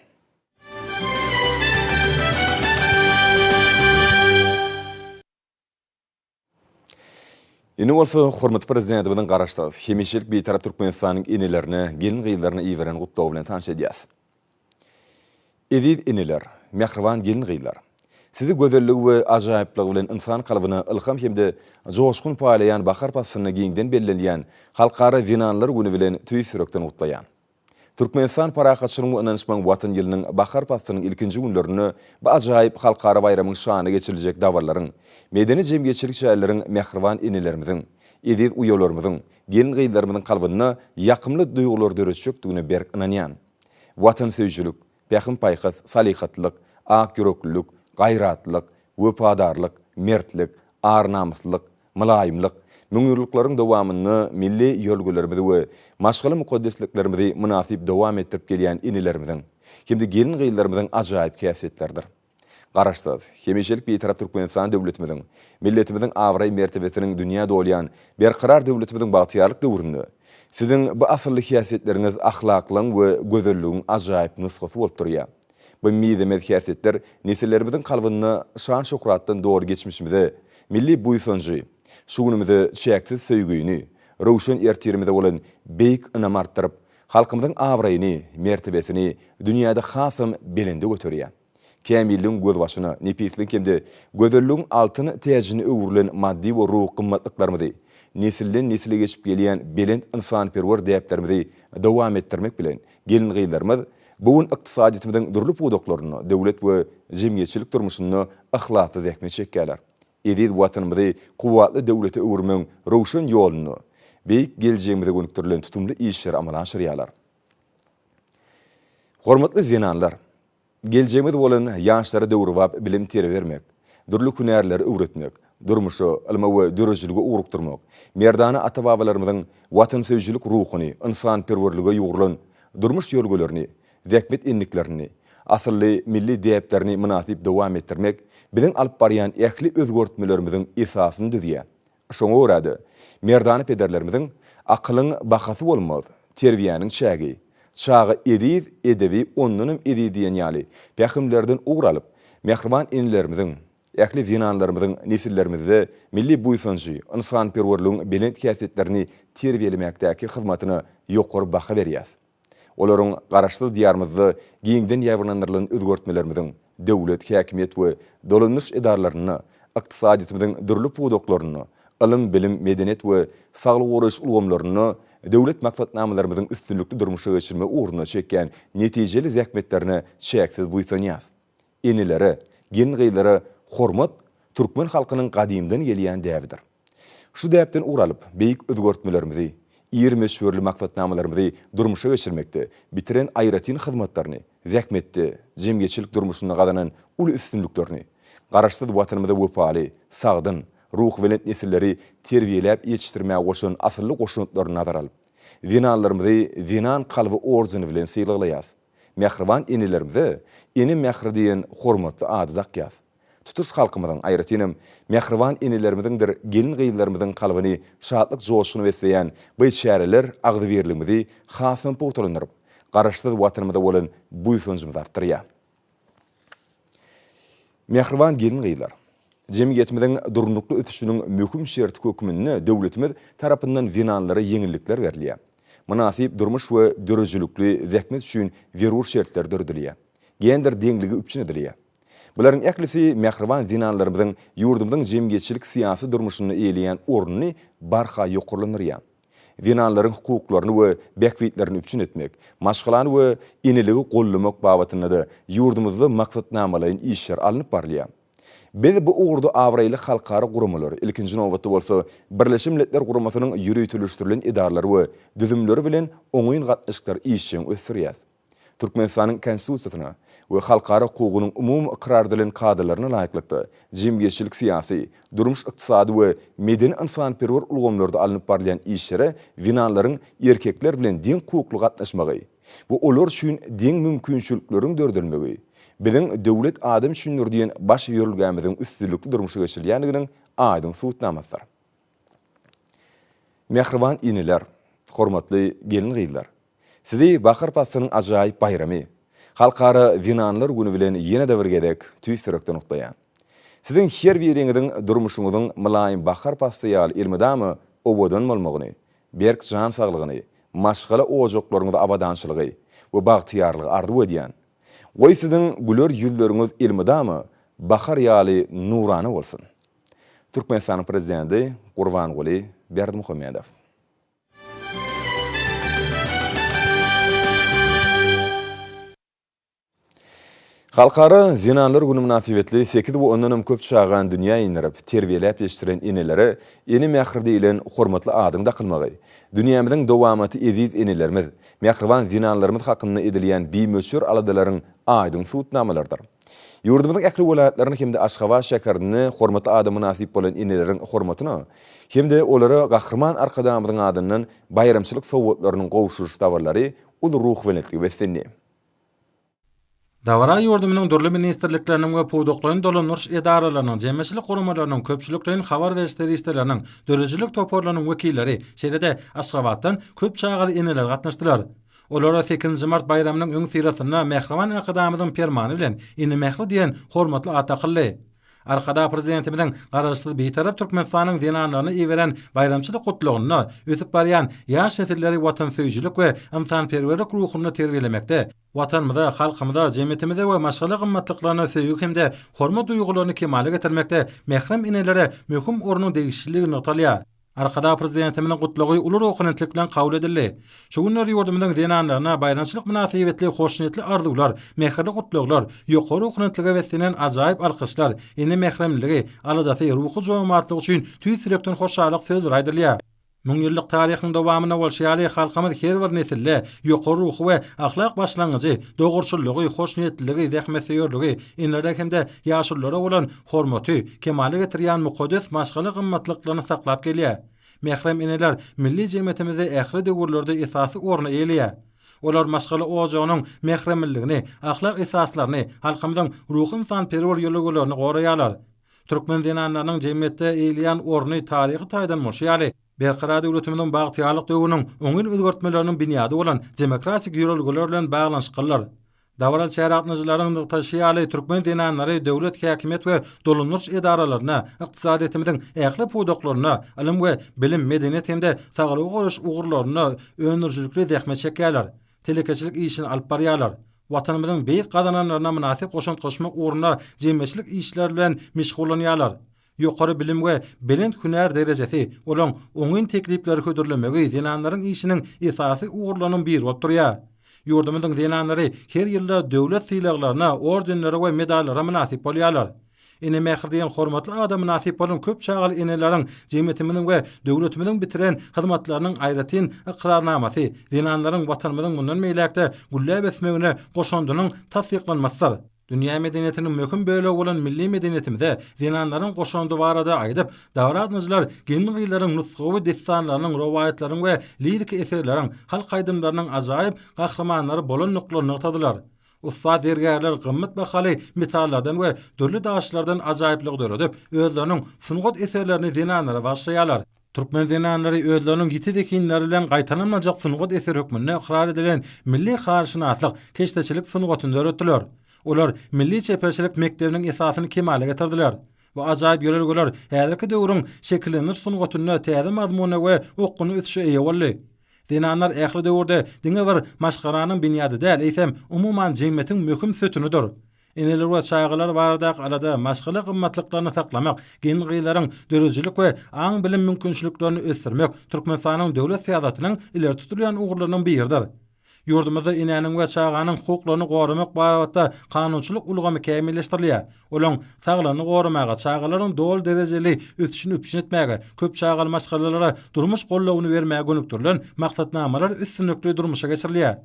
Indi bolsa hormatly Prezidentimiziň Garaşsyz, hemişelik Bitarap Türkmenistanyň enelerine, gelin-gyzlaryna iberen gutlagy bilen tanyş edýäs. Eziz eneler, mähriban gelin-gyzlar! Sizi gözelligi we ajaýyplygy bilen ynsan kalbyna ylham hem-de joşgun paýlaýan bahar paslynda giňden bellenilýän Halkara zenanlar güni bilen tüýs ýürekden gutlaýan. Türkmenistan parahatçylygyň we ynanyşmagyň Watan ýylynyň bahar paslynyň ilkinji günlerinde bu ajaýyp halkara baýramyň şanyna geçiriljek dabaralaryň, medeni-jemgyýetçilik çäreleriň mähriban enelerimiziň, eziz uýalarymyzyň, gelin-gyzlarymyzyň kalbynda ýakymly duýgulary döretjekdigine berk ynanýan. Watansöýüjilik, pähim-paýhas, salyhatlylyk, akýüreklilik, gaýratlylyk, wepadarlyk, mertlik, ar-namyslylyk, mylaýymlyk, müňýyllyklaryň dowamynda milli ýörelgelerimizi we maşgala mukaddesliklerimizi mynasyp dowam etdirip gelýän enelerimiziň hem-de gelin-gyzlarymyzyň ajaýyp häsiýetleridir. Garaşsyz, hemişelik Bitarap Türkmenistan döwletimiziň, milletimiziň abraý-mertebesiniň dünýä dolýan Berkarar döwletimiziň bagtyýarlyk döwründe Siziň bu asylly häsiýetleriňiz ahlaklygyň we gözelligiň ajaýyp nusgasy bolup durýar. Bu mizemez häsiýetler nesillerimiziň kalbynda şan-şöhratdan doly geçmişimize milli buýsanjy, şu günümize çäksiz söýgini, röwşen ertirimize bolan beýik ynamy artdyryp, halkymyzyň abraýyny, mertebesini dünýäde hasam belende göterýär. Kämilligiň gözbaşyna, nepisligiň hem-de gözelligiň altyn täjine öwrülen maddy we ruhy gymmatlyklarymyzy, nesilden-nesile geçip gelýän belent ynsanperwer däplerimizi dowam etdirmek bilen, gelin-gyzlarymyz bu gün ykdysadyýetimiziň dürli pudaklarynda, döwlet we jemgyýetçilik durmuşynda yhlasly zähmet çekýärler. Eziz Watanymyzy kuwwatly döwlete öwürmegiň röwşen ýolunda beýik geljegimize gönükdirilen tutumly işleri amala aşyrýarlar. Hormatly zenanlar! Geljegimiz bolan ýaşlara döwrebap bilim-terbiýe bermek, dürli hünärleri öwretmek, durmuşa, ylma we döredijilige ugrukdyrmak, merdana ata-babalarymyzyň watansöýüjilik ruhuny, ynsanperwerlige ýugrulan durmuş ýörelgelerini, zähmet endiklerini, asylly milli däplerini mynasyp dowam etdirmek biziň alyp barýan ähli özgertmelerimiziň esasyny düzýär. Şoňa görä-de, merdana pederlerimiziň Akylyň bahasy bolmaz, terbiýäniň çägi, Çaga eziz, edebi ondanam eziz diýen ýaly pähimlerden ugur alyp, Mähriban enelerimiziň, ähli zenanlarymyzyň nesillerimizde milli buýsanjy, ynsanperwerligiň belent häsiýetlerini terbiýelemäkdäki hyzmatyna ýokary baha berýäs. Olaryň Garaşsyz Diýarymyzda giňden ýaýbaňlandyrylan özgertmelerimiziň döwlet, häkimiýet we dolandyryş edaralarynda, ykdysadyýetimiziň dürli pudaklarynda, ylym, bilim, medeniýet we saglygy goraýyş ulgamlarynda döwlet maksatnamalarymyzyň üstünlikli durmuşa geçirmek ugrunda çekýän netijeli zähmetlerine çäksiz buýsanýas. Enelere, gelin-gyzlara hormat türkmen halkynyň gadymdan gelýän däbidir. Şu däpden ugur alyp, beýik özgertmelerimizi, iri möçberli maksatnamalarymyzy durmuşa geçirmekde bitiren aýratyn hyzmatlaryny, zähmetde, jemgyýetçilik durmuşynda gazanan uly üstünliklerini, Garaşsyz Watanymyza wepaly, sagdyn, ruhubelent nesilleri terbiýeläp ýetişdirmäge goşan asylly goşantlaryny nazara alyp, zenanlarymyzy Zenan kalby ordeni bilen sylaglaýarys. Mähriban enelerimize Ene mähri diýen hormatly ady dakýarys. Tutuş halkymyzyň, aýratynam, mähriban enelerimiziňdir gelin-gyzlarymyzyň kalbyny şatlyk-joşguna besleýän by çäreler agzybirligimizi hasam pugtalandyryp, Garaşsyz Watanymyza bolan buýsanjymyzy artdyrýar. Mähriban gelin-gyzlar! Jemgyýetimiziň durnukly ösüşiniň möhüm şerti hökmünde döwletimiz tarapyndan zenanlara ýeňillikler berilýär. Mynasyp durmuş we döredijilikli zähmet üçin zerur şertler döredilýär. Gender deňligi üpjün edilýär. Bularyň ählisi mähriban zenanlarymyzyň ýurdumyzyň jemgyýetçilik-syýasy durmuşynda eýeleýän ornuny barha ýokarlandyrýar. Zenanlaryň hukuklaryny we bähbitlerini üpjün etmek, maşgalany we eneligi goldamak babatynda-da ýurdumyzda maksatnamalaýyn işler alnyp barylýar. Biz bu ugurda abraýly halkara guramalary, ilkinji nobatda bolsa, Birleşen Milletler Guramasynyň ýöriteleşdirilen edaralary we düzümleri bilen oňyn gatnaşyklary işjeň ösdürýäris. Türkmenistanyň Konstitusiýasyna we halkara hukugynyň umumy ykrar edilen kadalaryna laýyklykda, jemgyýetçilik-syýasy, durmuş-ykdysady we medeni-ynsanperwer ulgamlarda alnyp barylýan işlere zenanlaryň erkekler bilen deň hukukly gatnaşmagy we olar üçin deň mümkinçilikleriň döredilmegi biziň Döwlet adam üçindir diýen baş ýörelgämiziň üstünlikli durmuşa geçirilýändiginiň aýdyň subutnamasydyr. Mähriban eneler, hormatly gelin-gyzlar! Sizi bahar paslynyň ajaýyp baýramy, Halkara zenanlar güni bilen ýene-de bir gezek tüýs ýürekden gutlaýan. Siziň her biriňiziň durmuşyňyzyň mylaýym bahar pasly ýaly elmydama owadan bolmagyny, berk jan saglygyny, maşgala ojaklaryňyzda abadançylygy we bagtyýarlygy arzuw edýän. Goý siziň güler ýüzleriňiz elmydama bahar ýaly nurana bolsun! Türkmenistanyň Prezidenti Gurbanguly Berdimuhamedow. Halkara zenanlar güni mynasybetli sekiz we ondanam köp çagany dünýä indirip, terbiýeläp ýetişdiren enelere Ene mähri diýlen hormatly adyň dakylmagy, dünýämiziň dowamaty eziz enelerimiz, mähriban zenanlarymyz hakynda edilýän bimöçber aladalaryň aýdyň subutnamalarydyr. Ýurdumyzyň ähli welaýatlarynda hem-de Aşgabat şäherinde hormatly ada mynasyp bolan eneleriň hormatyna hem-de olara Gahryman Arkadagymyzyň adyndan baýramçylyk sowgatlarynyň gowşuryş dabaralary uly ruhubelentlige beslendi. Dabara ýurdumyzyň dürli ministrlikleriniň we pudaklaýyn dolandyryş edaralarynyň, jemgyýetçilik guramalarynyň, köpçülikleýin habar beriş serişdeleriniň, döredijilik toparlarynyň wekilleri, şeýle-de Aşgabatdan köp çagaly eneler gatnaşdylar. Olara sekizinji mart baýramynyň öňüsyrasynda mähriban Arkadagymyzyň Permany bilen Ene mähri diýen hormatly at dakyldy. Arkadag Prezidentimiziň Garaşsyz, Bitarap Türkmenistanyň zenanlaryna iberen baýramçylyk Gutlagynda ösüp barýan ýaş nesilleri watansöýüjilik we ynsanperwerlik ruhunda terbiýelemekde, Watanymyza, halkymyza, jemgyýetimize we maşgala gymmatlyklaryna söýgi hem-de hormat duýgularyny kemala getirmekde mährem enelere möhüm ornuň degişliligi nygtalýar. Arkadag Prezidentimiziň Gutlagy uly ruhubelentlik bilen kabul edildi. Şu günler ýurdumyzyň zenanlaryna baýramçylyk mynasybetli hoşniýetli arzuwlar, mähirli gutlaglar, ýokary ruhubelentlige beslenen ajaýyp alkyşlar, ene mähremliligi, aladasy, ruhy jomartlygy üçin tüýs ýürekden hoşallyk sözleri aýdylýar. Müňýyllyk taryhyň dowamynda bolşy ýaly, halkymyz her bir nesilde ýokary ruhy we ahlak başlangyjy, dogruçyllygy, hoşniýetliligi, zähmetsöýerligi, enelere hem-de ýaşululara bolan hormaty kemala getirýän mukaddes maşgala gymmatlyklaryny saklap gelýär. Mährem eneler milli jemgyýetimizde ähli döwürlerde esasy orny eýeleýär. Olar maşgala ojagynyň mähremliligini, ahlak esaslaryny, halkymyzyň ruhy-ynsanperwer ýörelgelerini goraýarlar. Türkmen zenanlarynyň jemgyýetde eýeleýän orny taryhy taýdan bolşy ýaly, Berkarar döwletimiziň bagtyýarlyk döwrüniň oňyn özgertmeleriniň binýady bolan demokratik ýörelgeler bilen baglanyşyklydyr. Dabaraly çärä gatnaşyjylaryň nygtaýşy ýaly, türkmen zenanlary döwlet häkimiýet we dolandyryş edaralarynda, ykdysadyýetimiziň ähli pudaklarynda, ylym we bilim, medeniýet hem-de saglygy goraýyş ugurlarynda öndürijilikli zähmet çekýärler, telekeçilik işini alyp barýarlar. Watanymyzyň beýik gazananlaryna mynasyp goşant goşmak ugrunda jemgyýetçilik işleri bilen meşgullanýarlar. Ýokary bilim we belent hünär derejesi, olaň oňyn teklipleri hödürlemegi zenanlaryň işiniň esasy ugurlarynyň biri bolup durýar. Ýurdumyzyň zenanlary her ýylda döwlet sylaglaryna, ordenlere we medallara mynasyp bolýarlar. Ene mähri diýen hormatly ada mynasyp bolan köp çagaly eneleriň jemgyýetimiziň we döwletimiziň bitiren hyzmatlarynyň aýratyn ykrarnamasy, zenanlaryň Watanymyzyň mundan beýläk-de gülläp ösmegine goşandynyň tassyklanmasydyr. Dünýä medeniýetiniň möhüm bölegi bolan milli medeniýetimize zenanlaryň goşandy barada aýdyp, dabara gatnaşyjylar gelin-gyzlaryň nusgawy dessanlarynyň, rowaýatlaryň we liriki eserleriň, halk aýdymlarynyň ajaýyp gahrymanlary bolandyklaryny nygtadylar. Ussat zergärler gymmat bahaly metallardan we dürli daşlardan ajaýyplygy döredip, özleriniň sungat eserlerini zenanlara bagyşlaýarlar. Türkmen zenanlary özleriniň ýiti zehinleri bilen gaýtalanmajak sungat eseri hökmünde ykrar edilen milli halyşynaslyk, keşdeçilik sungatyny döretdiler. Olar milli çeperçilik mekdebiniň esasyny kemala getirdiler. Bu ajaýyp ýörelgeler häzirki döwrüň şekillendiriş sungatynda täze mazmuna we okgunly ösüşe eýe boldy. Zenanlar ähli döwürde diňe bir maşgalanyň binýady däl, eýsem, umuman jemgyýetiň möhüm sütünidir. Eneler we çagalar baradaky alada, maşgala gymmatlyklaryny saklamak, gelin-gyzlaryň döredijilik we aň-bilim mümkinçiliklerini ösdürmek Türkmenistanyň döwlet syýasatynyň ileri tutulýan ugurlarynyň biridir. Ýurdumyzda enäniň we çaganyň hukuklaryny goramak babatda kanunçylyk ulgamy kämilleşdirilýär. Olaryň saglygyny goramaga, çagalaryň doly derejeli ösüşini üpjün etmäge, köp çagaly maşgalalara durmuş goldawyny bermäge gönükdirilen maksatnamalar üstünlikli durmuşa geçirilýär.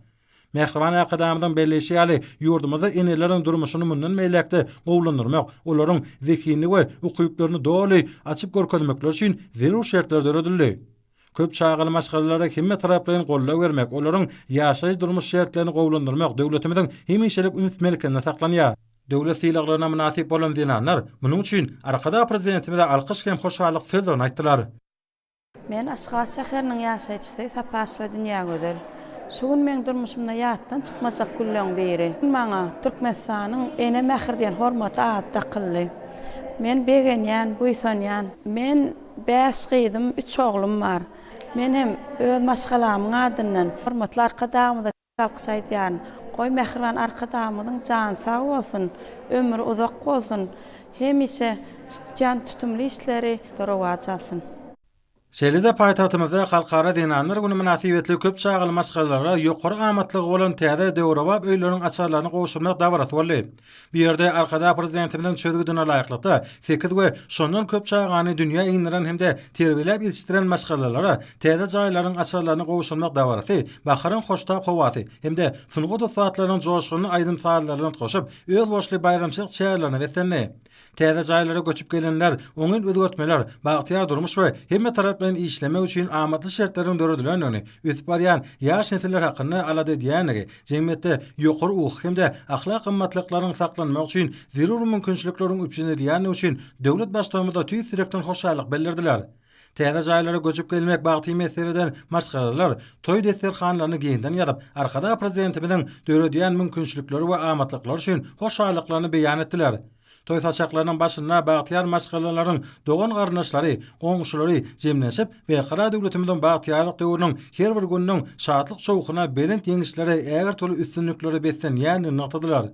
Mähriban Arkadagymyzyň belleýşi ýaly, ýurdumyzda eneleriň durmuşyny mundan beýläk-de gowulandyrmak, olaryň zehinini we ukyplaryny doly açyp görkezmekleri üçin zerur şertler döredildi. Köp çagaly maşgalalara hemmetaraplaýyn goldaw bermek, olaryň ýaşaýyş-durmuş şertlerini gowulandyrmak döwletimiziň hemişelik üns merkezinde saklanýar. Döwlet sylaglaryna mynasyp bolan zenanlar munuň üçin Arkadag Prezidentimize alkyş hem hoşallyk sözlerini aýtdylar. Men Aşgabat şäheriniň ýaşaýjysy Sapaşowa Dünýägözel. Şu gün meň durmuşymda ýatdan çykmajak günleň biri. Maňa Türkmenistanyň Ene mähri diýen hormatly ady dakyldy. Men begenýän, buýsanýan. Men bäş gyzym, üç oglum bar. Men hem öz maşgalamyň adyndan hormatly Arkadagymyza Alkyş aýdýaryn. Goý, mähriban Arkadagymyzyň jany sag bolsun, ömri uzak bolsun, hemişe tutýan tutumly işleri rowaç alsyn. Şeýle-de paýtagtymyzda Halkara zenanlar güni mynasybetli köp çagaly maşgalalara ýokary amatlygy bolan täze döwrebap öýleriň açarlaryny gowşurmak dabarasy boldy. Bu ýerde Arkadag Prezidentimiziň çözgüdine laýyklykda, sekiz we şondan köp çagany dünýä indiren hem-de terbiýeläp ýetişdiren maşgalalara täze jaýlaryň açarlaryny gowşurmak dabarasy baharyň hoştap howasy hem-de sungat ussatlarynyň joşgunly aýdym-sazlary bilen utgaşyp, özboluşly baýramçylyk çärelerine beslendi. Täze jaýlara göçüp gelenler oňyn özgertmeler, bagtyýar durmuş we hemmetaraplaýyn işlemek üçin amatly şertleriň döredilendigini, ösüp barýan ýaş nesiller hakynda alada edýändigi, jemgyýetde ýokary ruhy hem-de ahlak gymmatlyklaryň saklanmagy üçin zerur mümkinçilikleriň üpjün edilýändigi üçin döwlet Baştutanymyza tüýs ýürekden hoşallyk bildirdiler. Täze jaýlara göçüp gelmek bagty miýesser eden maşgalalar toý desterhanlaryny giňden ýazyp, Arkadag Prezidentimiziň döredýän mümkinçilikleri we amatlyklary üçin hoşallyklaryny beýan etdiler. Toý saçaklarynyň başynda bagtyýar maşgalalaryň dogan-garyndaşlary, goňşulary jemlenşip, Berkarar döwletimiziň bagtyýarlyk döwrüniň her bir gününiň şatlyk-şowhuna, belent ýeňişlere, ägirt uly üstünliklere beslenýändigini nygtadylar.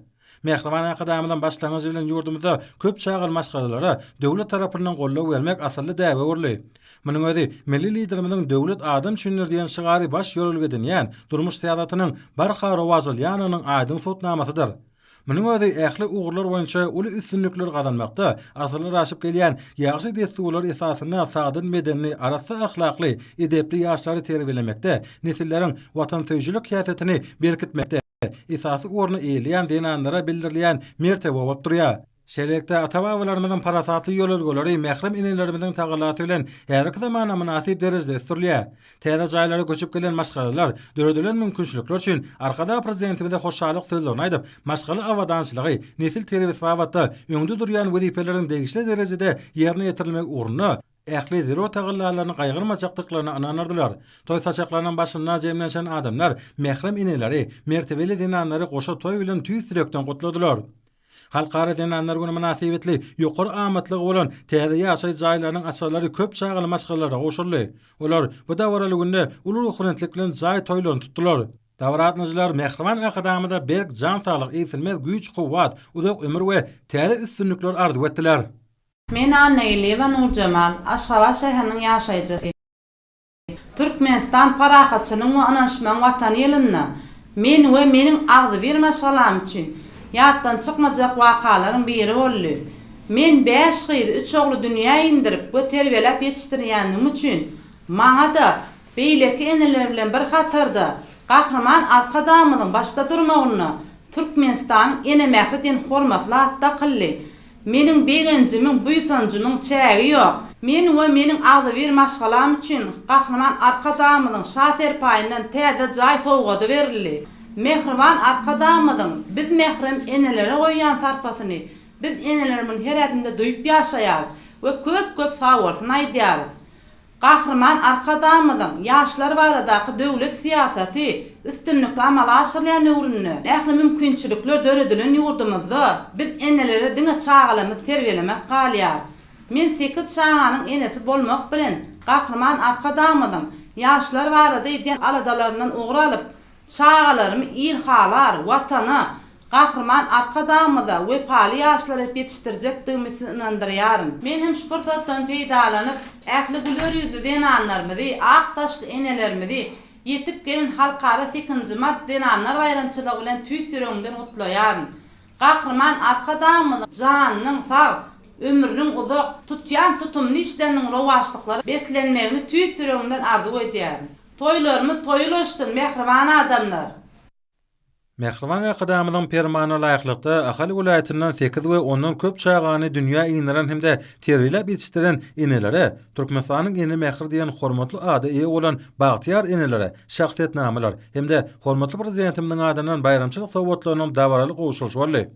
Mähriban Arkadagymyzyň başlangyjy bilen ýurdumyzda köp çagaly maşgalalara döwlet tarapyndan goldaw bermek asylly däbe öwrüldi. Munuň özi milli Liderimiziň Döwlet adam üçindir diýen şygary baş ýörelge edinýän durmuş syýasatynyň barha rowaç alýandygynyň aýdyň subutnamasydyr. Munuň özi ähli ugurlar boýunça uly üstünlikleri gazanmakda asyrlar aşyp gelýän ýagşy dessurlar esasynda sagdyn bedenli, arassa ahlakly, edepli ýaşlary terbiýelemekde, nesilleriň watansöýüjilik häsiýetini berkitmekde esasy orny eýeleýän zenanlara bildirilýän mertebe bolup durýar. Şeýlelikde, ata-babalarymyzyň parasatly ýörelgeleri mährem enelerimiziň tagallasy bilen häzirki zamana mynasyp derejede ösdürilýär. Täze jaýlara göçüp gelen maşgalalar döredilen mümkinçilikler üçin Arkadag Prezidentimize hoşallyk sözlerini aýdyp, maşgala abadançylygy, nesil terbiýesi babatda öňde durýan wezipeleriň degişli derejede ýerine ýetirilmegi ugrunda. ähli zerur tagallalaryny gaýgyrmajakdyklaryna ynandyrdylar. Toý saçaklarynyň başynda jemlenşen adamlar mährem eneleri, mertebeli zenanlary goşa toý bilen tüýs ýürekden gutladylar. Halkara zenanlar güni mynasybetli ýokary amatlygy bolan täze ýaşaýyş jaýlarynyň açarlary köp çagaly maşgalalara gowşuryldy. Olar bu dabaraly günde uly ruhubelentlik bilen jaý toýlaryny tutdular. Dabara gatnaşyjylar mähriban Arkadagymyza berk jan saglyk, egsilmez güýç-kuwwat, uzak ömür we täze üstünlikler arzuw etdiler. Men Annageldiýewa Nurjemal, Aşgabat şäheriniň ýaşaýjysy. Türkmenistan parahatçylygyň we ynanyşmagyň Watany ýylynda men we meniň agzybir maşgalam üçin ýatdan çykmajak wakalaryň biri boldy. Men bäş gyzy, üç ogly dünýä indirip we terbiýeläp ýetişdirýändigim üçin maňa-da beýleki eneler bilen bir hatarda Gahryman Arkadagymyzyň başda durmagynda Türkmenistanyň Ene mähri diýen hormatly at dakyldy. Meniň begenjimiň, buýsanjymyň çägi ýok. Men we meniň agzybir maşgalam üçin Gahryman Arkadagymyzyň Şa serpaýyndan täze jaý sowgady berildi. Mähriban Arkadagymyzyň biz mährem enelere goýýan sarpasyny biz eneler muny her ädimde duýup ýaşaýarys we köp-köp sagbolsun aýdýarys. Gahryman Arkadagymyzyň ýaşlar baradaky döwlet syýasaty üstünlikli amala aşyrylýan döwründe, ähli mümkinçilikler döredilen ýurdumyzda biz enelere diňe çagalarymyzy terbiýelemek galýar. Men sekiz çaganyň enesi bolmak bilen, Gahryman Arkadagymyzyň ýaşlar barada edýän aladalaryndan ugur alyp, Çagalarymy ilhalar, Watana, Gahryman Arkadagymyza wepaly ýaşlar edip ýetişdirjekdigimi sizi ynandyrýaryn. Men hem şu pursatdan peýdalanyp, ähli güler ýüzli zenanlarymyzy, ak saçly enelerimizi ýetip gelen Halkara sekizinji mart zenanlar baýramçylygy bilen tüýs ýüregimden gutlaýaryn. Gahryman Arkadagymyzyň janynyň sag, ömrüniň uzak, tutýan tutumly işleriniň rowaçlyklara beslenmegini tüýs ýüregimden arzuw edýärin. Toýlarymyz toýa ulaşsyn, mähriban adamlar! Mähriban Arkadagymyzyň Permanyna laýyklykda, Ahal welaýatyndan sekiz we ondan köp çagany dünýä indiren hem-de terbiýeläp ýetişdiren enelere Türkmenistanyň Ene mähri diýen hormatly ada eýe bolan bagtyýar enelere şahsyýetnamalar hem-de hormatly Prezidentimiziň adyndan baýramçylyk sowgatlarynyň dabaraly gowşurylyşy boldy.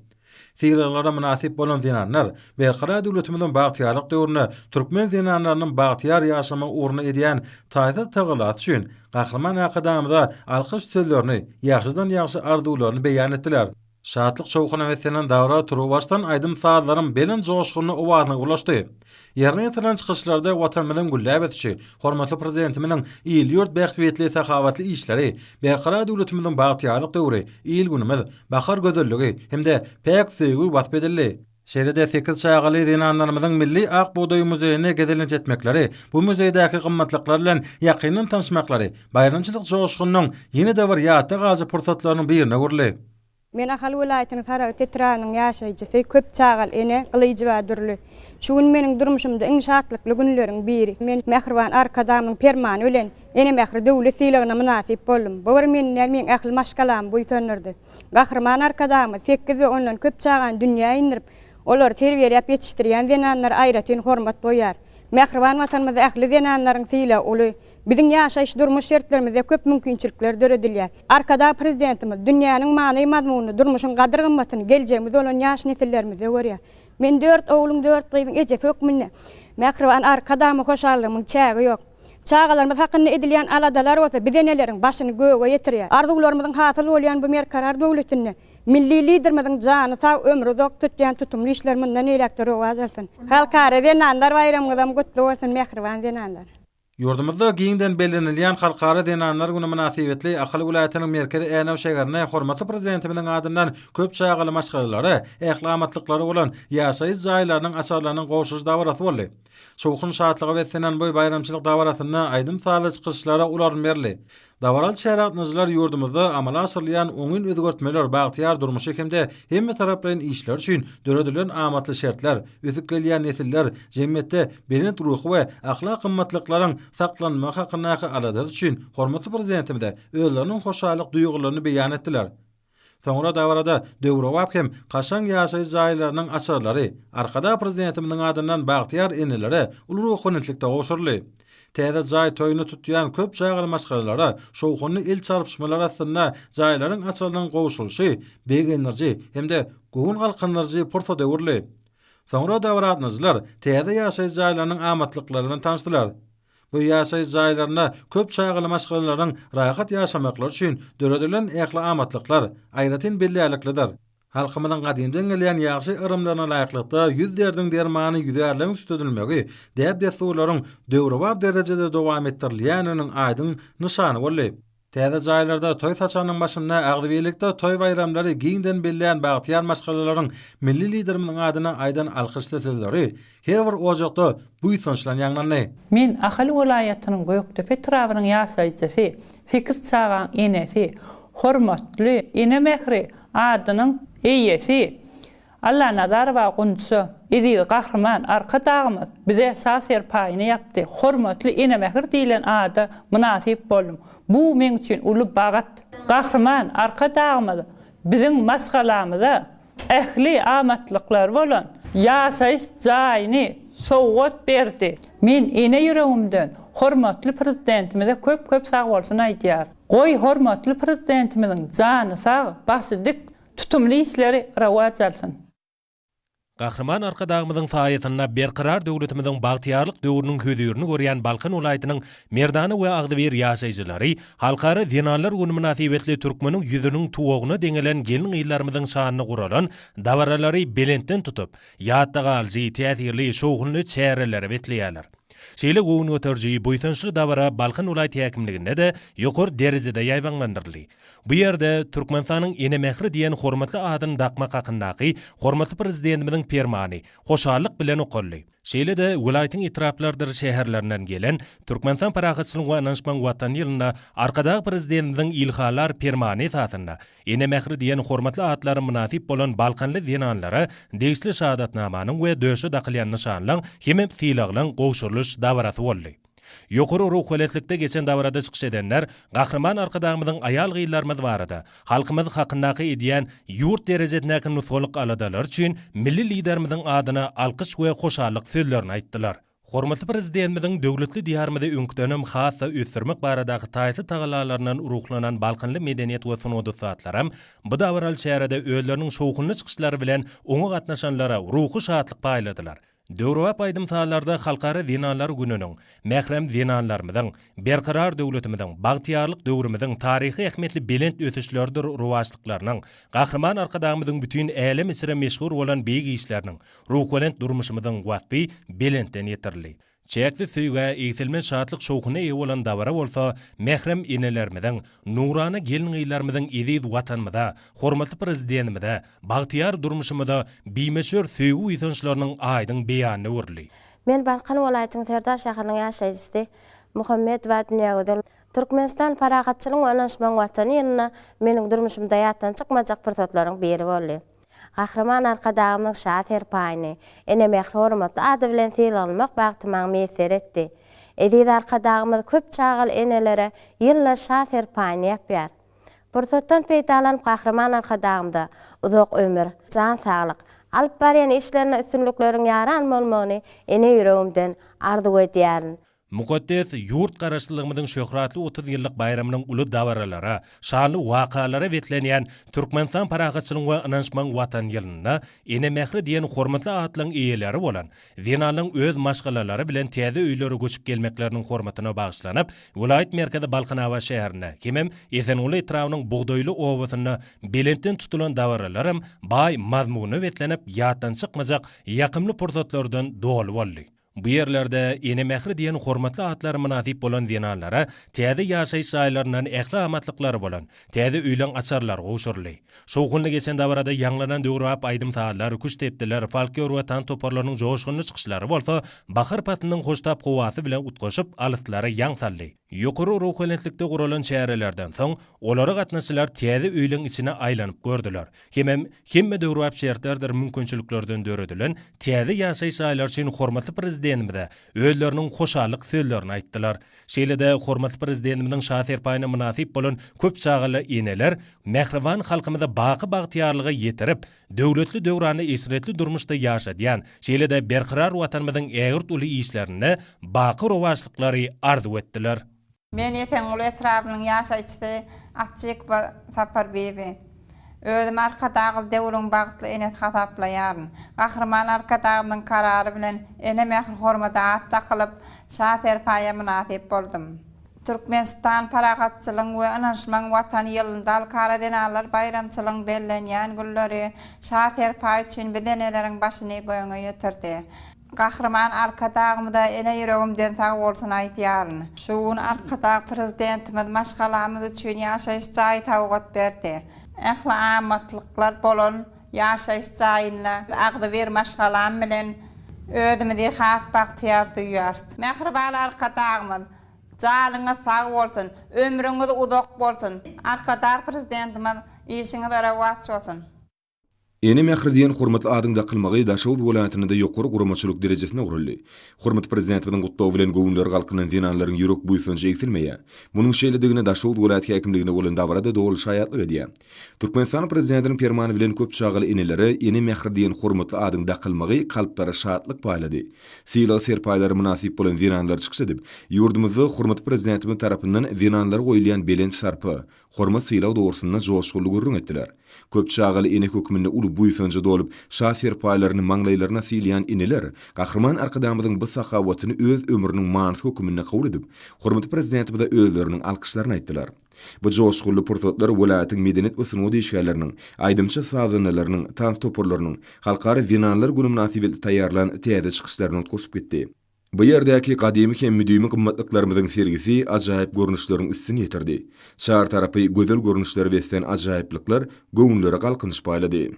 Sylaglara mynasyp bolan zenanlar Berkarar döwletimiziň bagtyýarlyk döwründe türkmen zenanlarynyň bagtyýar ýaşamagy ugrunda edýän taýsyz tagallasy üçin Gahryman Arkadagymyza alkyş sözlerini, ýagşydan-ýagşy arzuwlaryny beýan etdiler. Şatlyk-şowhuna beslenen dabara turuwbaşdan aýdym-sazlaryň belent joşgunly owazyna ulaşdy. Ýerine ýetirilen çykyşlarda Watanymyzyň gülläp ösüşi, hormatly Prezidentimiziň il-ýurt bähbitli sahawatly işleri, Berkarar döwletimiziň bagtyýarlyk döwri, il-günümiz, bahar gözelligi hem-de päk söýgi wasp edildi. Şeýle-de sekiz çagaly zenanlarymyzyň Milli ak bugdaý muzeýine gezelenç etmekleri, bu muzeýdäki gymmatlyklar bilen ýakyndan tanyşmaklary baýramçylyk joşgunynyň ýene-de bir ýatda galyjy pursatlarynyň birine öwrüldi. Men Ahal welaýatynyň Saragt etrabynyň ýaşaýjysy, köp çagaly ene, Gylyjowa Dürli. Şu gün meniň durmuşymda iň şatlykly günleriň biri. Men mähriban Arkadagymyň permany bilen Ene mähri döwlet sylagyna mynasyp boldum. Bu bir meni däl, meň ähli maşgalamy buýsandyrdy. Gahryman Arkadagymyz sekiz we ondan köp çagany dünýä indirip, olary terbiýeläp ýetişdirýän zenanlara aýratyn hormat goýýar. Mähriban Watanymyzda ähli zenanlaryň sylagy uly. Biziň ýaşaýyş-durmuş şertlerimizde köp mümkinçilikler döredilýär. Arkadag Prezidentimiz dünýäniň many-mazmunyny, durmuşyň gadyr-gymmatyny geljegimiz bolan ýaş nesillerimizde görýär. Men dört ogluň, dört gyzyň ejesi hökmünde mähriban Arkadagymyza hoşallygymyň çägi ýok. Çagalarymyz hakynda edilýän aladalar bolsa biz eneleriň başyny göge ýetirýär. Arzuwlarymyzyň hasyl bolýan bu berkarar döwletinde Milli Liderimiziň jany sag, ömri uzak, tutýan tutumly işleri mundan beýläk-de rowaç alsyn. Halkara zenanlar baýramyňyzam gutly bolsun, mähriban zenanlar! Ýurdumyzda giňden bellenilýän Halkara zenanlar güni mynasybetli Ahal welaýatynyň merkezi Änew şägerinde hormatly Prezidentimiziň adyndan köp çagaly maşgalalara ähli amatlyklary bolan ýaşaýyş jaýlarynyň açarlarynyň gowşuryş dabarasy boldy. Şowhun-şatlyga beslenen bu baýramçylyk dabarasynda aýdym-sazly çykyşlara uly orun berildi. Dabaraly çärä gatnaşyjylar ýurdumyzda amala aşyrylýan oňyn özgertmeler, bagtyýar durmuşy hem-de hemmetaraplaýyn işler üçin döredilen amatly şertler, ösüp gelýän nesiller jemgyýetde belent ruhy we ahlak gymmatlyklaryň saklanmagy hakyndaky aladasy üçin hormatly Prezidentimize özleriniň hoşallyk duýgularyny beýan etdiler. Soňra dabarada döwrebap hem kaşaň ýaşaýyş jaýlarynyň açarlary Arkadag Prezidentimiziň adyndan bagtyýar enelere uly ruhubelentlikde gowşuryldy. Täze jaý toýuny tutýan köp çagaly maşgalalara şowhunly el çarpyşmalar astynda jaýlaryň açarynyň gowşurylyşy begendiriji hem-de göwün galkyndyryjy pursata öwrüldi. Soňra dabara gatnaşyjylar täze ýaşaýyş jaýlarynyň amatlyklary bilen tanyşdylar. Bu ýaşaýyş jaýlarynda köp çagaly maşgalalaryň rahat ýaşamaklary üçin döredilen ähli amatlyklar aýratyn bellärliklidir. Halkymyzyň gadymdan gelýän ýagşy yrymlaryna laýyklykda ýüz derdiň dermany ýüzärligiň tütedilmegi däp-dessurlaryň döwrebap derejede dowam etdirilýändiginiň aýdyň nyşany boldy. Täze jaýlarda toý saçagynyň başynda agzybirlikde toý-baýramlary giňden belleýän bagtyýar maşgalalaryň Milli Liderimiziň adyna aýdan alkyşly sözleri her bir ojakda buýsanç bilen ýaňlandy. Men Ahal welaýatynyň Gökdepe etrabynyň ýaşaýjysy, sekiz çagaň enesi, hormatly Ene mähri adynyň eýesi Allanazarowa Gunça, eziz Gahryman Arkadagymyz bize şa serpaýyny ýapdy. Hormatly Ene mähir diýlen ada mynasyp boldum. Bu meň üçin uly bagyt. Gahryman Arkadagymyz biziň maşgalamyza ähli amatlyklary bolan ýaşaýyş jaýyny sowgat berdi. Men ene ýüregimden hormatly Prezidentimize köp-köp sagbolsun aýdýaryn. Goý, hormatly Prezidentimiziň jany sag, başy dik, tutumly işleri rowaç alsyn! Gahryman Arkadagymyzyň saýasynda Berkarar döwletimiziň bagtyýarlyk döwrüniň hözirini görýän Balkan welaýatynyň merdana we agzybir ýaşaýjylary Halkara zenanlar güni mynasybetli türkmeniň ýüzüniň tuwagyna deňelen gelin-gyzlarymyzyň şanyna guralan dabaralary belentden tutup, ýatda galyjy, täsirli, şowhunly çärelere besleýärler. Şeýle göwün göteriji, buýsançly dabara Balkan welaýat häkimliginde-de ýokary derejede ýaýbaňlandyryldy. Bu ýerde Türkmenistanyň Ene mähri diýen hormatly adyny dakmak hakyndaky hormatly Prezidentimiziň Permany hoşallyk bilen okaldy. Şeýle-de welaýatyň etraplarydyr şäherlerinden gelen Türkmenistan Parahatçylygyň we ynanyşmagyň Watany ýylynda Arkadag Prezidentimiziň ilhalar Permany esasynda Ene mähri diýen hormatly atlara mynasyp bolan balkanly zenanlara degişli şahadatnamanyň we döşe dakylýan nyşanlaň hemem sylaglaň gowşurylyş dabarasy boldy. Ýokary ruhubelentlikde geçen dabarada çykyş edenler Gahryman Arkadagymyzyň aýal-gyzlarymyz barada, halkymyz hakyndaky edýän ýurt derejesindäki nusgalyk aladalary üçin milli Liderimiziň adyna alkyş we hoşallyk sözlerini aýtdylar. Hormatly Prezidentimiziň döwletli Diýarymyzy öňküdenem has-da ösdürmek baradaky taýsyz tagallalaryndan ruhlanan balkanly medeniýet we sungat ussatlaram bu dabaraly çärede özleriniň şowhunly çykyşlary bilen oňa gatnaşanlara ruhy şatlyk paýladylar. Döwrebap aýdym-sazlarda Halkara zenanlar gününiň, mährem zenanlarymyzyň, Berkarar döwletimiziň, bagtyýarlyk döwrümiziň taryhy ähmiýetli belent ösüşleridir rowaçlyklarynyň, Gahryman Arkadagymyzyň bütin älem içre meşhur bolan beýik işleriniň, ruhubelent durmuşymyzyň waspy belentden ýetirildi. Çäksiz söýgä, egsilmez şatlyk-şowhuna eýe bolan dabara bolsa mährem enelerimiziň, nurana gelin-gyzlarymyzyň eziz Watanymyza, hormatly Prezidentimize, bagtyýar durmuşymyza bimöçber söýgi-buýsançlarynyň aýdyň beýanyna öwrüldi. Men Balkan welaýatynyň Serdar şäheriniň ýaşaýjysy Muhammedowa Dünýägözel. Türkmenistan parahatçylygyň we ynanyşmagyň Watany ýylynda meniň durmuşymda ýatdan çykmajak pursatlaryň biri boldy. Gahryman Arkadagymyzyň Şa serpaýyny, Ene mähri hormatly ady bilen sylaglamak bagty maňa miýesser etdi. Eziz Arkadagymyz köp çagaly enelere ýylda Şa serpaýyny ýapýar. Pursatdan peýdalanyp Gahryman Arkadagymyza uzak ömür, jan saglyk, alyp barýan işlerinde üstünlikleriň ýaran bolmagyny ene ýüregimden arzuw edýärin. Mukaddes ýurt Garaşsyzlygymyzyň şöhratly 30 ýyllyk baýramynyň uly dabaralara, şanly wakalara beslenýän Türkmenistan parahatçylygyň we ynanyşmagyň Watany ýylynda Ene mähri diýen hormatly atlaryň eýeleri bolan zenanlaryň öz maşgalalary bilen täze öýlere göçüp gelmekleriniň hormatyna bagyşlanyp, welaýat merkezi Balkanabat şäherinde hemem Esenguly etrabynyň Bugdaýly obasynda belentden tutulan dabaralaram baý mazmuna beslenip, ýatdan çykmajak ýakymly pursatlardan doly boldy. Bu ýerlerde Ene mähri diýen hormatly atlara mynasyp bolan zenanlara täze ýaşaýyş jaýlaryndan ähli amatlyklary bolan täze öýleň açarlary gowşuryldy. Şowhunly geçen dabarada ýaňlanan döwrebap aýdym-sazlar, küştdepdiler, folklor we tans toparlarynyň joşgunly çykyşlary bolsa bahar paslynyň hoştap howasy bilen utgaşyp, alyslara ýaň saldy. Ýokary ruhubelentlikde guralan çärelerden soň, olara gatnaşyjylar täze öýleň içine aýlanyp gördüler. Hemem hemme döwrebap şertlerdir mümkinçiliklerden döredilen täze ýaşaýyş jaýlary üçin hormatly Prezidentimize özleriniň hoşallyk sözlerini aýtdylar. Şeýle-de hormatly Prezidentimiziň Şa serpaýyna mynasyp bolan köp çagaly eneler mähriban halkymyzy baky bagtyýarlyga ýetirip, döwletli döwranda eşretli durmuşda ýaşadýan, şeýle-de berkarar Watanymyzyň ägirt uly işlerinde baky rowaçlyklary arzuw etdiler. Men Esenguly etrabynyň ýaşaýjysy Atjykowa Saparbibi. Özümi Arkadagly döwrüň bagtly enesi hasaplaýaryn. Gahryman Arkadagymyzyň karary bilen Ene mähri hormata at dakylyp, Şa serpaýa mynasyp boldum. Türkmenistan parahatçylygyň we ynanyşmagyň Watany ýylynda Halkara zenanlar baýramçylygyň bellenýän günleri Şa serpaý üçin biz eneleriň başyny göge ýetirdi. Gahryman Arkadagymyza ene ýüregimden sag bolsun aýdýaryn. Şu gün Arkadag Prezidentimiz maşgalamyz üçin ýaşaýyş jaýy sowgat berdi. Ähli amatlyklar bolan ýaşaýyş jaýynda agzybir maşgalam bilen özümizi has bagtyýar duýýarys. Mähriban Arkadagymyz, janyňyz sag bolsun, ömrüňiz uzak bolsun! Arkadag Prezidentimiz, işiňiz rowaç bolsun! Ene mähri diýen hormatly adyň dakylmagy Daşoguz welaýatynda-da ýokary guramaçylyk derejesinde guraldy. Hormatly Prezidentimiziň gutlagy bilen göwünleri galkynan zenanlaryň ýürek buýsanjy egsilmeýär. Munuň şeýledigine Daşoguz welaýat häkimliginde bolan dabara-da doly şaýatlyk edýär. Türkmenistanyň Prezidentiniň Permany bilen köp çagaly enelere Ene mähri diýen hormatly adyň dakylmagy kalplara şatlyk paýlady. Sylag-serpaýlara mynasyp bolan zenanlar çykyş edip, ýurdumyzda hormatly Prezidentimiz tarapyndan zenanlara goýulýan belent sarpa, hormat-sylag dogrusynda joşgunly gürrüň etdiler. Köp çagaly ene hökmünde uly buýsanja dolup, şa serpaýlaryny maňlaýlaryna sylýan eneler Gahryman Arkadagymyzyň bu sahawatyny öz ömrüniň manysy hökmünde kabul edip, hormatly Prezidentimize özleriniň alkyşlaryny aýtdylar. Bu joşgunly pursatlar welaýatyň medeniýet we sungat işgärleriniň, aýdymçy-sazandalarynyň, tans toparlarynyň Halkara zenanlar güni mynasybetli taýýarlan täze çykyşlaryna utgaşyp gitdi. Bu ýerdäki gadymy hem müdimi gymmatlyklarymyzyň sergisi ajaýyp görnüşleriň üstüni ýetirdi. Çar tarapy gözel görnüşlere beslän ajaýyplyklar göwünlere galkynyş paýlady.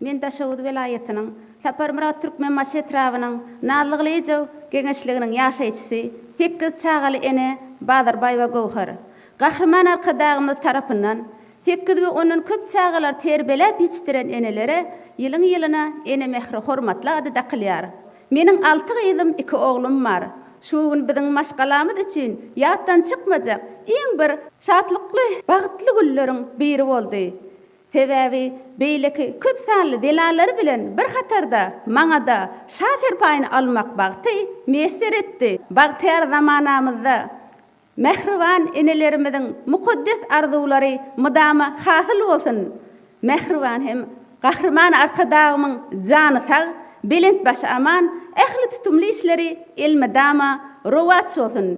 Men Daşoguz welaýatynyň Saparmyrat Türkmenbaşy etrabynyň Nazlygylyjow geňeşliginiň ýaşaýjysy, sekiz çagaly ene Bazarbaýewa Göwher. Gahryman Arkadagymyz tarapyndan sekiz we ondan köp çagalary terbiýeläp ýetişdiren enelere ýylyň-ýylyna Ene mähri hormatly ady dakylýar. Meniň alty gyzym, iki oglum bar. Şu gün biziň maşgalamyz üçin ýatdan çykmajak iň bir şatlykly, bagtly günleriň biri boldy. Sebäbi beýleki köp sanly zenanlary bilen bir hatarda maňa-da şa serpaýyny almak bagty miýesser etdi. Bagtyýar zamanamyzda Mähriban enelerimiziň mukaddes arzuwlary mydama hasyl bolsun! Mähriban hem Gahryman Arkadagymyň jany sag, belent başy aman, ähli tutumly işleri elmydama rowaç bolsun!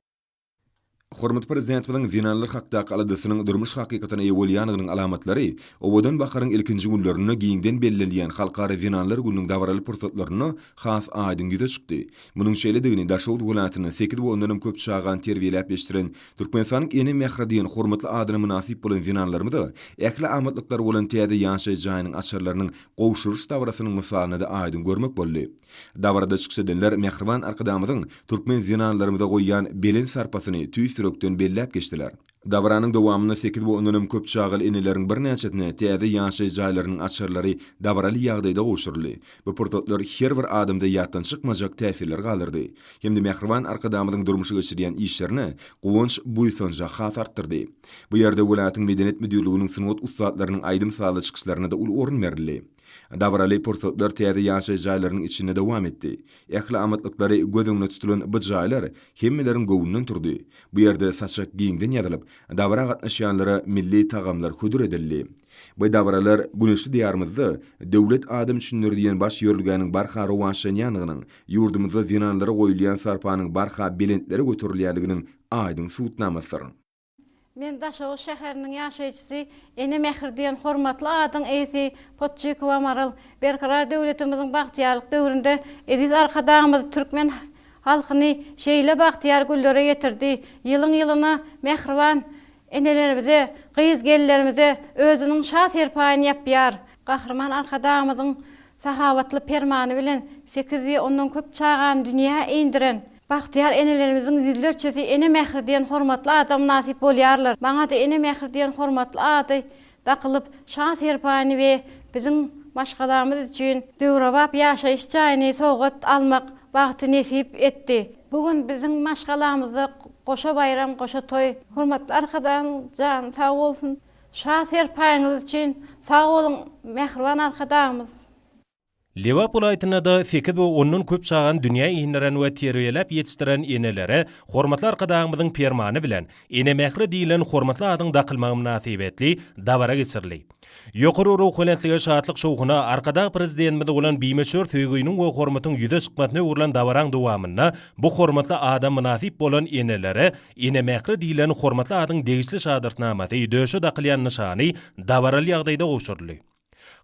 Hormatly Prezidentimiziň zenanlar hakdaky aladasynyň durmuş hakykatyna eýe bolýandygynyň alamatlary owadan baharyň ilkinji günlerinde giňden bellenilýän Halkara zenanlar gününiň dabaraly pursatlarynda has aýdyň ýüze çykdy. Munuň şeýledigini Daşoguz welaýatynda sekiz we ondanam köp çagany terbiýeläp ýetişdiren Türkmenistanyň Ene mähri diýen hormatly adyna mynasyp bolan zenanlarymyza ähli amatlyklary bolan täze ýaşaýyş jaýynyň açarlarynyň gowşuryş dabarasynyň mysalynda-da aýdyň görmek boldy. Dabarada çykyş edenler mähriban Arkadagymyzyň türkmen zenanlarymyza goýýan belent sarpasyny tüýs ýürekden belläp geçdiler. Dabaranyň dowamynda sekiz we ondanam köp çagaly eneleriň birnäçesine täze ýaşaýyş jaýlarynyň açarlary dabaraly ýagdaýda gowşuryldy. Bu pursatlar her bir adamda ýatdan çykmajak täsirler galdyrdy hem-de mähriban Arkadagymyzyň durmuşa geçirýän işlerine guwanç-buýsanja has artdyrdy. Bu ýerde welaýatyň Medeniýet müdirliginiň sungat ussatlarynyň aýdym-sazly çykyşlaryna-da uly orun berildi. Dabaraly pursatlar täze ýaşaýyş jaýlarynyň içinde dowam etdi. Ähli amatlyklary göz öňünde tutulan bu jaýlar hemmeleriň göwnünden turdy. Bu ýerde saçak giňden ýazylyp, dabara gatnaşýanlara milli tagamlar hödür edildi. Bu dabaralar güneşli Diýarymyzda Döwlet adam üçindir diýen baş ýörelgäniň barha rowaçlanýandygynyň, ýurdumyzda zenanlara goýulýan sarpanyň barha belentlere göterilýändiginiň aýdyň subutnamasydyr. Men Daşoguz şäheriniň ýaşaýjysy, Ene mähri diýen hormatly adyň eýesi Potjikowa Maral. Berkarar döwletimiziň bagtyýarlyk döwründe eziz Arkadagymyz türkmen halkyny şeýle bagtyýar günlere ýetirdi. Ýylyň-ýylyna mähriban enelerimize, gyz-gelinlerimize özüniň şa serpaýyny ýapýar. Gahryman Arkadagymyzyň sahawatly Permany bilen sekiz we ondan köp çagany dünýä indiren Bagtyýar enelerimiziň ýüzlerçesi Ene mähri diýen hormatly ada mynasyp bolýarlar. Maňa-da Ene mähri diýen hormatly ady dakylyp, şa serpaýyny we biziň maşgalamyz üçin döwrebap ýaşaýyş jaýyny sowgat almak bagty nesip etdi. Bu gün biziň maşgalamyzda goşa baýram, goşa toý. Hormatly Arkadagymyň jany sag bolsun! Şa serpaýyňyz üçin sag boluň, mähriban Arkadagymyz! Lebap welaýatynda-da sekiz we ondan köp çagany dünýä indiren we terbiýeläp ýetişdiren enelere hormatly Arkadagymyzyň Permany bilen Ene mähri diýlen hormatly adyň dakylmagy mynasybetli dabara geçirildi. Ýokary ruhubelentlige, şatlyk-şowhuna, Arkadag Prezidentimize bolan bimöçber söýginiň we hormatyň ýüze çykmasyna öwrülen dabaraň dowamynda bu hormatly ada mynasyp bolan enelere Ene mähri diýlen hormatly adyň degişli şadyrtnamasy, döşe dakylýan nyşany dabaraly ýagdaýda gowşuryldy.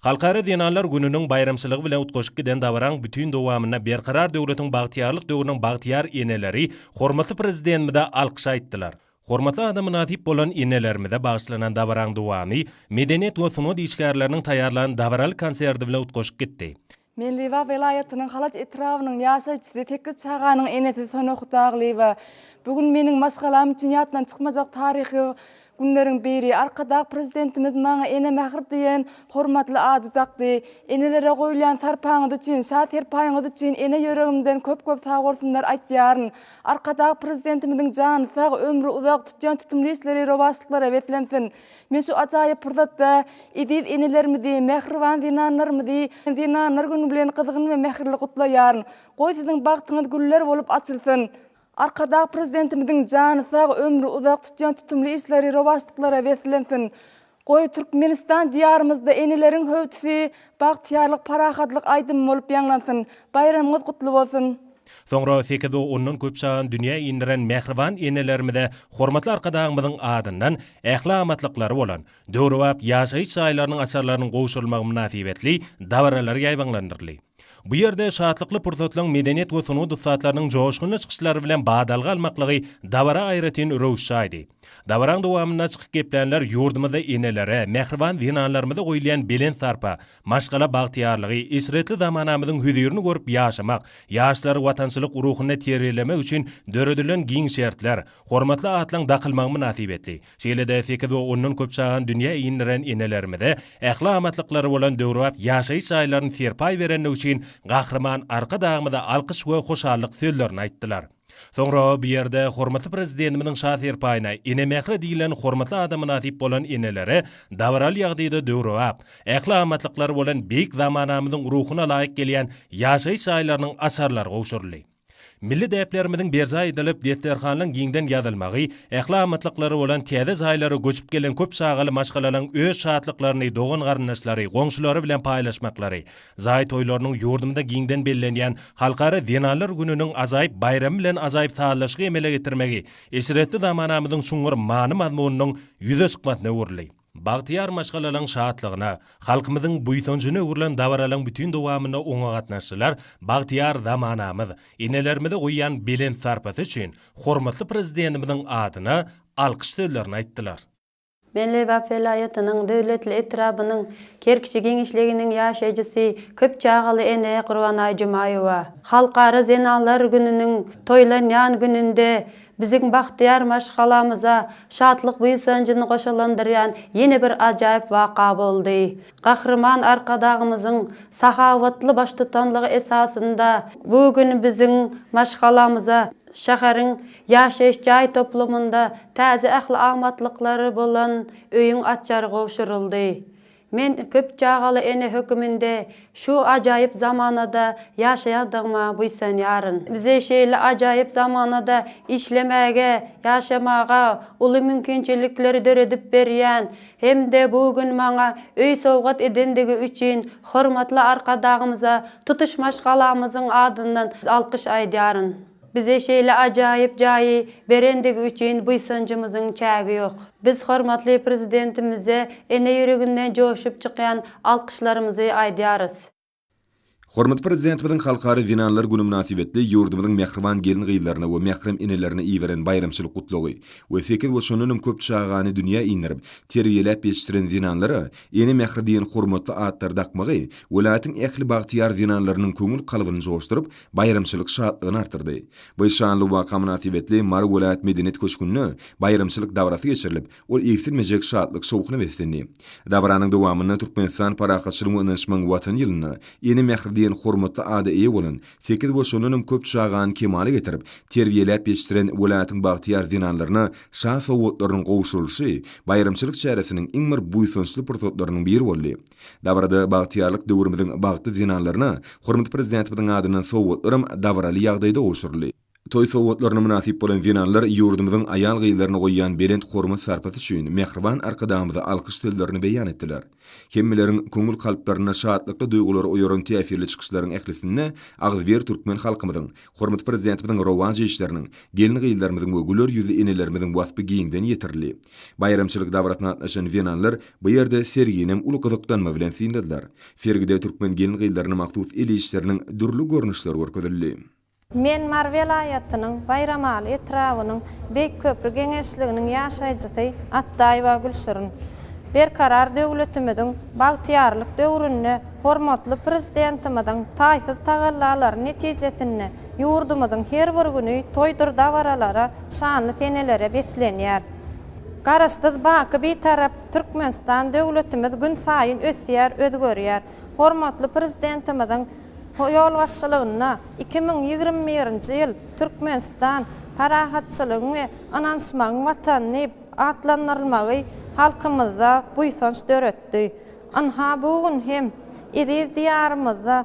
Halkara zenanlar gününiň baýramçylygy bilen utgaşyp giden dabaraň bütin dowamynda Berkarar döwletiň bagtyýarlyk döwrüniň bagtyýar eneleri hormatly Prezidentimize alkyş aýtdylar. Hormatly ada mynasyp bolan enelerimize bagyşlanan dabaraň dowamy medeniýet we sungat işgärleriniň taýýarlan dabaraly konserti bilen utgaşyp gitdi. Men Lebap welaýatynyň Halaç etrabynyň ýaşaýjysy, sekiz çaganyň enesi Sona Hudaglyýewa. Bu gün meniň maşgalam üçin ýatdan çykmajak taryhy günleriň biri. Arkadag Prezidentimiz maňa Ene mähir diýen hormatly ady dakdy. Enelere goýulýan sarpaňyz üçin, şa serpaýyňyz üçin ene ýüregimden köp-köp sagbolsunlar aýtýaryn. Arkadag Prezidentimiziň jany sag, ömri uzak, tutýan tutumly işleri rowaçlyklara beslensin! Men şu ajaýyp pursatda eziz enelerimizi, mähriban zenanlarymyzy Zenanlar güni bilen gyzgyn we mähirli gutlaýaryn. Goý, siziň bagtyňyz güller bolup açylsyn! Arkadag Prezidentimiziň jany sag, ömri uzak, tutýan tutumly işleri rowaçlyklara beslensin! Goý, Türkmenistan Diýarymyzda eneleriň hüwdüsi bagtyýarlyk, parahatlyk aýdymy bolup ýaňlansyn! Baýramyňyz gutly bolsun! Soňra sekiz we ondan köp çagany dünýä indiren mähriban enelerimize hormatly Arkadagymyzyň adyndan ähli amatlyklary bolan, döwrebap ýaşaýyş jaýlarynyň açarlarynyň gowşurylmagy mynasybetli dabaralar ýaýbaňlandyryldy. Bu ýerde şatlykly pursatlaryň medeniýet we sungat ussatlarynyň joşgunly çykyşlary bilen badalga almaklygy dabara aýratyn röwüş çaýdy. Dabaraň dowamynda çykyp geplänler ýurdumyzda enelere, mähriban zenanlarymyza goýulýan belent sarpa, maşgala bagtyýarlygy, eşretli zamanamyzyň hözirini görüp ýaşamak, ýaşlary watançylyk ruhunda terbiýelemek üçin döredilen giň şertler, hormatly atlaryň dakylmagy mynasybetli, şeýle-de sekiz we ondan köp çagany dünýä indiren enelerimize ähli amatlyklary bolan döwrebap ýaşaýyş jaýlaryny serpaý berendigi üçin Gahryman Arkadagymyza alkyş we hoşallyk sözlerini aýtdylar. Soňra bu ýerde hormatly Prezidentimiziň Şa serpaýyna, Ene mähri diýlen hormatly ada mynasyp bolan enelere dabaraly ýagdaýda döwrebap, ähli amatlyklary bolan beýik zamanamyzyň ruhuna laýyk gelýän ýaşaýyş jaýlarynyň açarlary gowşuryldy. Milli däplerimiziň berjaý edilip, desterhanlaryň giňden ýazylmagy, ähli amatlyklary bolan täze jaýlara göçüp gelen köp çagaly maşgalalaryň öz şatlyklaryny dogan-garyndaşlary, goňşulary bilen paýlaşmaklary, jaý toýlarynyň ýurdumyzda giňden bellenýän Halkara zenanlar gününiň ajaýyp baýramy bilen ajaýyp sazlaşygy emele getirmegi eşretli zamanamyzyň çuňňur many-mazmunynyň ýüze çykmasyna öwrüldi. Bagtyýar maşgalalaryň şatlygyna, halkymyzyň buýsanjyna öwrülen dabaralaryň bütin dowamynda oňa gatnaşdylar, bagtyýar zamanamyz, enelerimize goýýan belent sarpasy üçin hormatly Prezidentimiziň adyna alkyş sözlerini aýtdylar. Men Lebap welaýatynyň Döwletli etrabynyň Kerkiçi geňeşliginiň ýaşaýjysy, köp çagaly ene Gurbanaý Jumaýewa. Halkara zenanlar gününiň toýlanýan gününde biziň bagtyýar maşgalamyza şatlyk-buýsanjyny goşalandyrýan ýene bir ajaýyp waka boldy. Gahryman Arkadagymyzyň sahawatly baştutanlygy esasynda bu gün biziň maşgalamyza şäheriň Ýaşaýyş jaý toplumynda täze ähli amatlyklary bolan öýüň açary gowşuryldy. Men köp çagaly ene höküminde şu ajaýyp zamanada ýaşaýandygyma buýsanýaryn. Bize şeýle ajaýyp zamanada işlemäge, ýaşamaga uly mümkinçilikleri döredip berýän hem-de bu gün maňa öý sowgat edendigi üçin hormatly Arkadagymyza tutuş maşgalamyzyň adyndan alkyş aýdýaryn. Bize şeýle ajaýyp jaýy berendigi üçin buýsanjymyzyň çägi ýok. Biz hormatly Prezidentimize ene ýüreginden joşup çykýan alkyşlarymyzy aýdýarys. Hormatly Prezidentimiziň Halkara zenanlar güni mynasybetli ýurdumyzyň mähriban gelin-gyzlaryna we mährem enelerine iberen baýramçylyk gutlagy we sekiz we şondan hem köp çagany dünýä indirip, terbiýeläp ýetişdiren zenanlara Ene mähri diýen hormatly atlary dakmagy welaýatyň ähli bagtyýar zenanlarynyň köňül kalbyny joşduryp, baýramçylyk şatlygyny artdyrdy. Bu şanly waka mynasybetli Mary welaýat medeniýet köşgünde baýramçylyk dabarasy geçirilip, ol egsilmejek şatlyk-şowhuna beslendi. Dabaranyň dowamynda Türkmenistan Parahatçylygyň we ynanyşmagyň Watany ýylynda Ene mähri diýen hormatly ada eýe bolan, sekiz we şondan hem köp çagany kemala getirip, terbiýeläp ýetişdiren welaýatyň bagtyýar zenanlaryna şa sowgatlarynyň gowşurylyşy baýramçylyk çäresiniň iň bir buýsançly pursatlarynyň biri boldy. Dabarada bagtyýarlyk döwrümiziň bagtly zenanlaryna hormatly Prezidentimiziň adyndan sowgatlaram dabaraly ýagdaýda gowşuryldy. Toý sowgatlaryna mynasyp bolan zenanlar ýurdumyzyň aýal-gyzlaryna goýýan belent hormat-sarpasy üçin mähriban Arkadagymyza alkyş sözlerini beýan etdiler. Hemmeleriň köňül kalplarynda şatlykly duýgulary oýaran täsirli çykyşlaryň ählisinde agzybir türkmen halkymyzyň, hormatly Prezidentimiziň rowaç işleriniň, gelin-gyzlarymyzyň we güler ýüzli enelerimiziň waspy giňden ýetirildi. Baýramçylyk dabarasyna gatnaşan zenanlar bu ýerde serginem uly gyzyklanma bilen synladylar. Sergide türkmen gelin-gyzlaryna mahsus el işleriniň dürli görnüşleri görkezildi. Men Mary welaýatynyň Baýramaly etrabynyň Beýikköpri geňeşliginiň ýaşaýjysy Atdaýewa Gülşirin. Berkarar döwletimiziň bagtyýarlyk döwründe hormatly Prezidentimiziň taýsyz tagallalary netijesinde ýurdumyzyň her bir güni toýdur dabaralara, şanly senelere beslenýär. Garaşsyz, baky Bitarap Türkmenistan döwletimiz günsaýyn ösýär, özgerýär. Hormatly Prezidentimiziň ýolbaşçylygynda 2021-nji ýyl Türkmenistan, parahatçylygyň we ynanyşmagyň Watany diýip atlandyrylmagy halkymyzda buýsanç döretdi. Ynha, bu gün hem eziz Diýarymyzda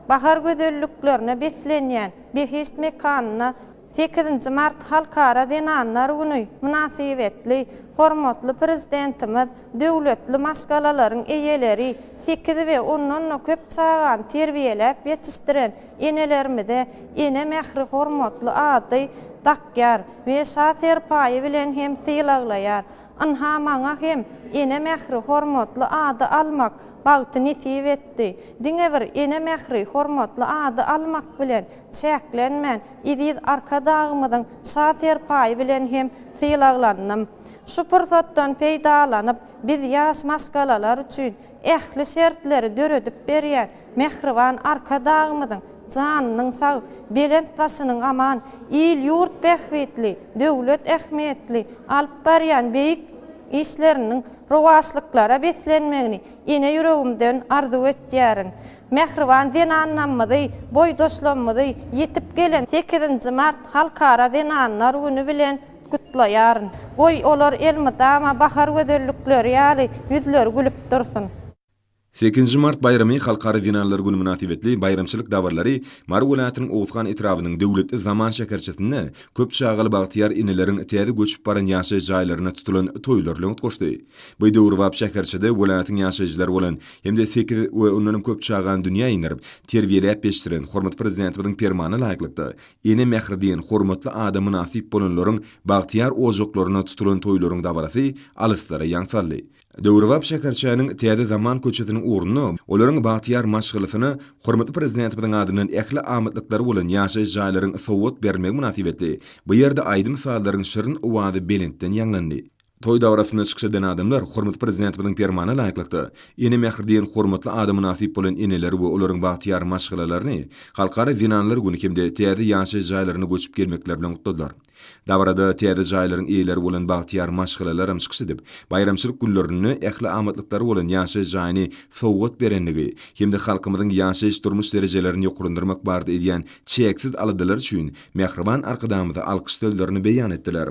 bahar gözelliklerine beslenýän behişt mekanynda Sekizinji mart Halkara zenanlar güni mynasybetli hormatly Prezidentimiz döwletli maşgalalaryň eýeleri, sekiz we ondan-da köp çagany terbiýeläp ýetişdiren enelerimize Ene mähri hormatly ady dakýar we Şa serpaýy bilen hem sylaglaýar. Ynha maňa hem Ene mähri hormatly ady almak bagty nesip etdi. Diňe bir Ene mähri hormatly ady almak bilen çäklenmän, eziz Arkadagymyzyň Şa serpaýy bilen hem sylaglandym. Şu pursatdan peýdalanyp, biz ýaş maşgalalar üçin ähli şertleri döredip berýän mähriban Arkadagymyzyň janynyň sag, belent başynyň aman, il-ýurt bähbitli, döwlet ähmiýetli alyp barýan beýik işleriniň rowaçlyklara beslenmegini ene ýüregimden arzuw etýärin. Mähriban zenanlarymyzy, boýdaşlarymyzy ýetip gelen sekizinji mart Halkara zenanlar güni bilen gutlaýaryn. Goý, olar elmydama bahar gözellikleri ýaly ýüzleri gülüp dursun! Sekizinji mart baýramy Halkara zenanlar güni mynasybetli baýramçylyk dabaralary Mary welaýatynyň Oguzhan etrabynyň Döwletli zaman şäherçesinde köp çagaly bagtyýar eneleriň täze göçüp baran ýaşaýyş jaýlarynda tutulan toýlar bilen utgaşdy. Bu döwrebap şäherçede welaýatyň ýaşaýjylary bolan hem-de sekiz we ondanam köp çagany dünýä indirip, terbiýeläp ýetişdiren hormatly Prezidentimiziň Permanyna laýyklykda, Ene mähri diýen hormatly ada mynasyp bolanlaryň bagtyýar ojaklaryna tutulan toýlaryň dabarasy alyslara ýaň saldy. Döwrebap şäherçäniň Täze zaman köçesiniň ugrunda olaryň bagtyýar maşgalasyna hormatly Prezidentimiziň adyndan ähli amatlyklary bolan ýaşaýyş jaýlaryň sowgat berilmegi mynasybetli bu ýerde aýdym-sazlaryň şirin owazy belentden ýaňlandy. Toý dabarasynda çykyş eden adamlar hormatly Prezidentimiziň Permanyna laýyklykda, Ene mähri diýen hormatly ada mynasyp bolan eneleri we olaryň bagtyýar maşgalalaryny Halkara zenanlar güni hem-de täze ýaşaýyş jaýlaryna göçüp gelmekleri bilen gutladylar. Dabarada täze jaýlaryň eýeleri bolan bagtyýar maşgalalaram çykyş edip, baýramçylyk günlerinde ähli amatlyklary bolan ýaşaýyş jaýyny sowgat berendigi hem-de halkymyzyň ýaşaýyş-durmuş derejelerini ýokarlandyrmak barada edýän çäksiz aladalary üçin mähriban Arkadagymyza alkyş sözlerini beýan etdiler.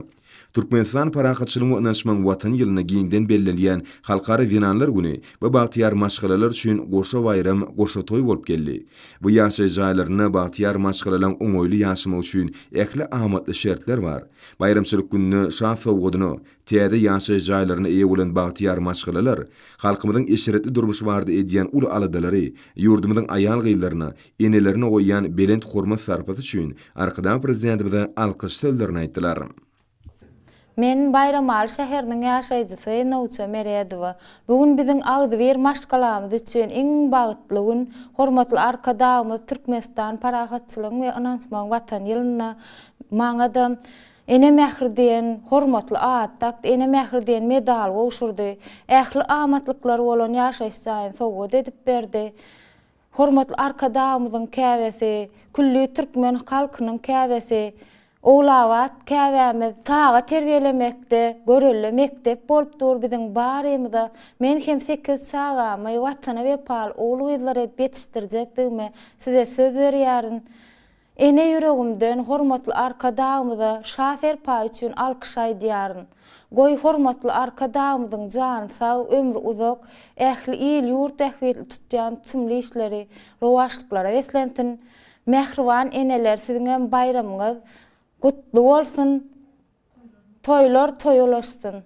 Türkmenistan parahatçylygyň we ynanyşmagyň Watany ýylynda giňden bellenilýän Halkara zenanlar güni bu bagtyýar maşgalalar üçin goşa baýram, goşa toý bolup geldi. Bu ýaşaýyş jaýlarynda bagtyýar maşgalalaryň oňaýly ýaşamagy üçin ähli amatly şertler bar. Baýramçylyk gününde şa sowgadyna, täze ýaşaýyş jaýlaryna eýe bolan bagtyýar maşgalalar halkymyzyň eşretli durmuşy barada edýän uly aladalary, ýurdumyzyň aýal-gyzlaryna, enelerine goýýan belent hormat-sarpasy üçin Arkadag Prezidentimize alkyş sözlerini aýtdylar. Men Baýramaly şäheriniň ýaşaýjysy Nowça Meredowa. Bu gün biziň agzybir maşgalamyz üçin iň bagtly gün. Hormatly Arkadagymyz Türkmenistan parahatçylygyň we ynanyşmagyň Watany ýylynda maňa-da Ene mähri diýen hormatly at dakdy, Ene mähri diýen medal gowşurdy. Ähli amatlyklary bolan ýaşaýyş jaýyny sowgat edip berdi. Hormatly Arkadagymyzyň käbesi, külli türkmen halkynyň käbesi, Ogulabat käbämiz çaga terbiýelemekde görelde mekdep bolup dur biziň barymyza. Men hem sekiz çagamy Watana wepaly ogul-gyzlar edip ýetişdirjekdigime size söz berýärin. Ene ýüregimden hormatly Arkadagymyza Şa serpaýy üçin alkyş aýdýaryn. Goý, hormatly Arkadagymyzyň jany sag, ömri uzak, ähli il-ýurt bähbitli tutýan tutumly işleri rowaçlyklara beslensin! Mähriban eneler siziňem baýramyňyz. gutly bolsun, toýlar toýa ulaşsyn.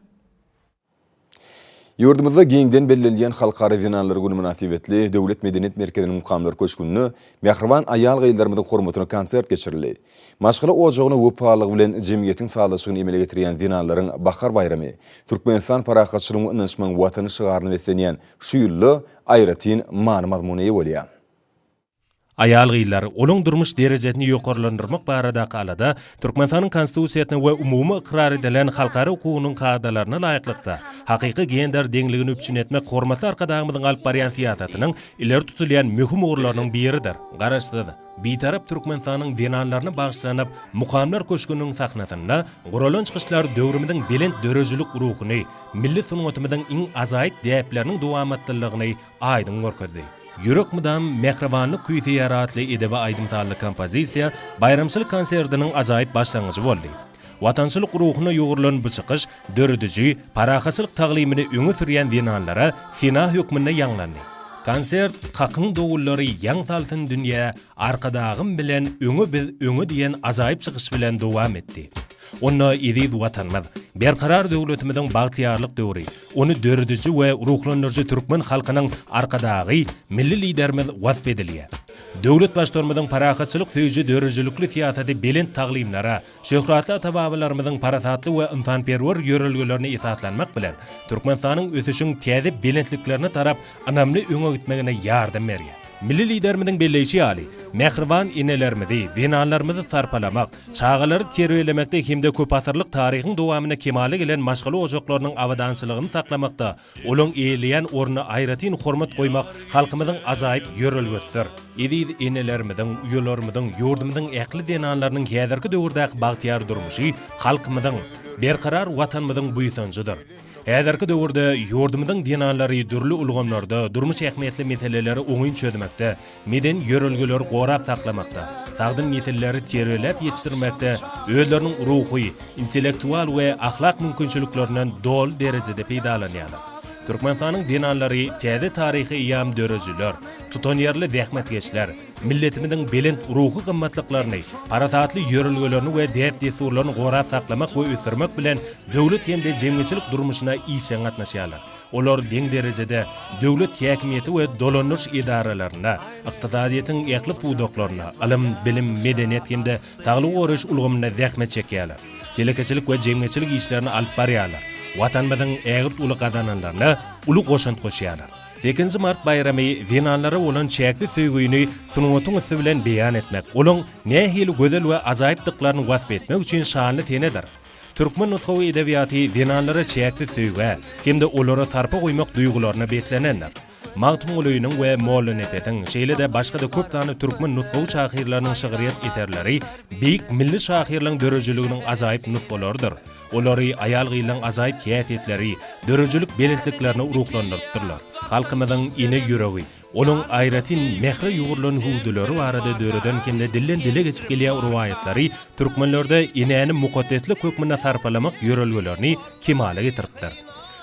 Ýurdumyzda giňden bellenilýän Halkara zenanlar güni mynasybetli Döwlet medeniýet merkeziniň Mukamlar köşgünde mähriban aýal-gyzlarymyzyň hormatyna konsert geçirildi. Maşgala ojagyna wepalylygy bilen jemgyýetiň sazlaşygyny emele getirýän zenanlaryň bahar baýramy, Türkmenistan parahatçylygyň we ynanyşmagyň Watany şygaryna beslenýän şu ýylda aýratyn many-mazmuna eýe bolýar. Aýal-gyzlar, olaň durmuş derejesini ýokarlandyrmak baradaky alada Türkmenistanyň Konstitusiýasyna we umumy ykrar edilen halkara hukugynyň kadalaryna laýyklykda, hakyky gender deňligini üpjün etmek hormatly Arkadagymyzyň alyp barýan syýasatynyň ileri tutulýan möhüm ugurlarynyň biridir. Garaşsyz, Bitarap Türkmenistanyň zenanlaryna bagyşlanyp, Mukamlar köşgüniň sahnasynda guralan çykyşlar döwrümiziň belent döredijilik ruhuny, milli sungatymyzyň iň ajaýyp däpleriniň dowamatlylygyny aýdyň görkezdi. Ýürek mydam mähribanlyk küýseýär atly edebi aýdym-sazly kompozisiýa baýramçylyk konsertiniň ajaýyp başlangyjy boldy. Watançylyk ruhuna ýugrulan bu çykyş dörediji, parahatçylyk taglymyny öňe sürýän zenanlara sena hökmünde ýaňlandy. Konsert Hakyň dowullary ýaň salsyn dünýä, Arkadagym bilen öňe biz öňe diýen ajaýyp çykyş bilen dowam etdi. Onda eziz Watanymyz, Berkarar döwletimiziň bagtyýarlyk döwri, ony dörediji we ruhlandyryjy türkmen halkynyň Arkadagy, Milli Liderimiz wasp edilýär. Döwlet Baştutanymyzyň parahatçylyk söýüji döredijilikli syýasaty belent taglymlara, şöhratly ata-babalarymyzyň parasatly we ynsanperwer ýörelgelerine esaslanmak bilen, Türkmenistanyň ösüşiň täze belentliklerine tarap ynamly öňe gitmegine ýardam berýär. Milli Liderimiziň belleýşi ýaly, mähriban enelerimizi, zenanlarymyzy sarpalamak, Çagalary terbiýelemekde hem-de köpasyrlyk taryhyň dowamynda kemala gelen maşgala ojaklarynyň abadançylygyny saklamakda olaň eýeleýän ornuna aýratyn hormat goýmak halkymyzyň ajaýyp ýörelgesidir. Eziz enelerimiziň, uýalarymyzyň, ýurdumyzyň ähli zenanlarynyň häzirki döwürdäki bagtyýar durmuşy halkymyzyň, berkarar Watanymyzyň buýsanjydyr. Häzirki döwürde ýurdumyzyň zenanlary dürli ulgamlarda durmuş ähmiýetli meseleleri oňyn çözmekde, medeni ýörelgeleri gorap saklamakda, sagdyn nesilleri terbiýeläp ýetişdirmekde özleriniň ruhy, intellektual we ahlak mümkinçiliklerinden doly derejede peýdalanýarlar. Türkmenistanyň zenanlary täze taryhy eýýam döredijiler, tutanýerli zähmetkeşler, milletimiziň belent ruhy gymmatlyklaryny, parasatly ýörelgelerini we däp-dessurlaryny gorap saklamak we ösdürmek bilen döwlet hem-de jemgyýetçilik durmuşyna işjeň gatnaşýarlar. Olar deň derejede döwlet häkimiýeti we dolandyryş edaralarynda, ykdysadyýetiň ähli pudaklarynda, ylym, bilim, medeniýet hem-de saglygy goraýyş ulgamynda zähmet çekýärler, telekeçilik we jemgyýetçilik işlerini alyp barýarlar, Watanymyzyň ägirt uly gazananlaryna uly goşant goşýarlar. Sekizinji mart baýramy zenanlara bolan çäksiz söýgüni sungatyň üsti bilen beýan etmek, olaň nähili gözel we ajaýypdyklaryny wasp etmek üçin şanly senedir. Türkmen nusgawy edebiýaty zenanlara çäksiz söýgä hem-de olara sarpa goýmak duýgularyna beslenendir. Magtymgulynyň we Mollanepesiň, şeýle-de başga-da köp sanly türkmen nusgawy şahyrlarynyň şygryýet eserleri beýik milli şahyrlaryň döredijiliginiň ajaýyp nusgalarydyr. Olary aýal-gyzlaryň ajaýyp häsiýetleri, döredijilik belentliklerine ruhlandyrypdyrlar. Halkymyzyň ene ýüregi, Onuň aýratyn mähre ýugrulan hüwdüleri barada döreden hem-de dilden-dile geçip gelýän rowaýatlary türkmenlerde enäni mukaddeslik hökmünde sarpalamak ýörelgelerini kemala getiripdir.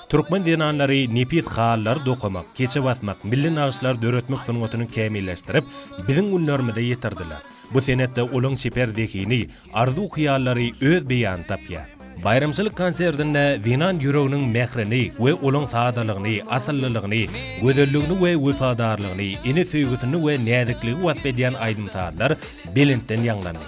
Türkmen zenanlary nepis halylary dokamak, keçe basmak, milli nagyşlary döretmek sungatyny kämilleşdirip, biziň günlerimize ýetirdiler. Bu senetde olaň çeper zehini, arzuw-hyýallary öz beýanyny tapýar. Baýramçylyk konsertinde zenan ýüreginiň mährini we olaň sadalygyny, asyllylygyny, gözelligini we wepadarlygyny, ene söýgüsini we näzikligi wasp edýän aýdym-sazlar belentden ýaňlandy.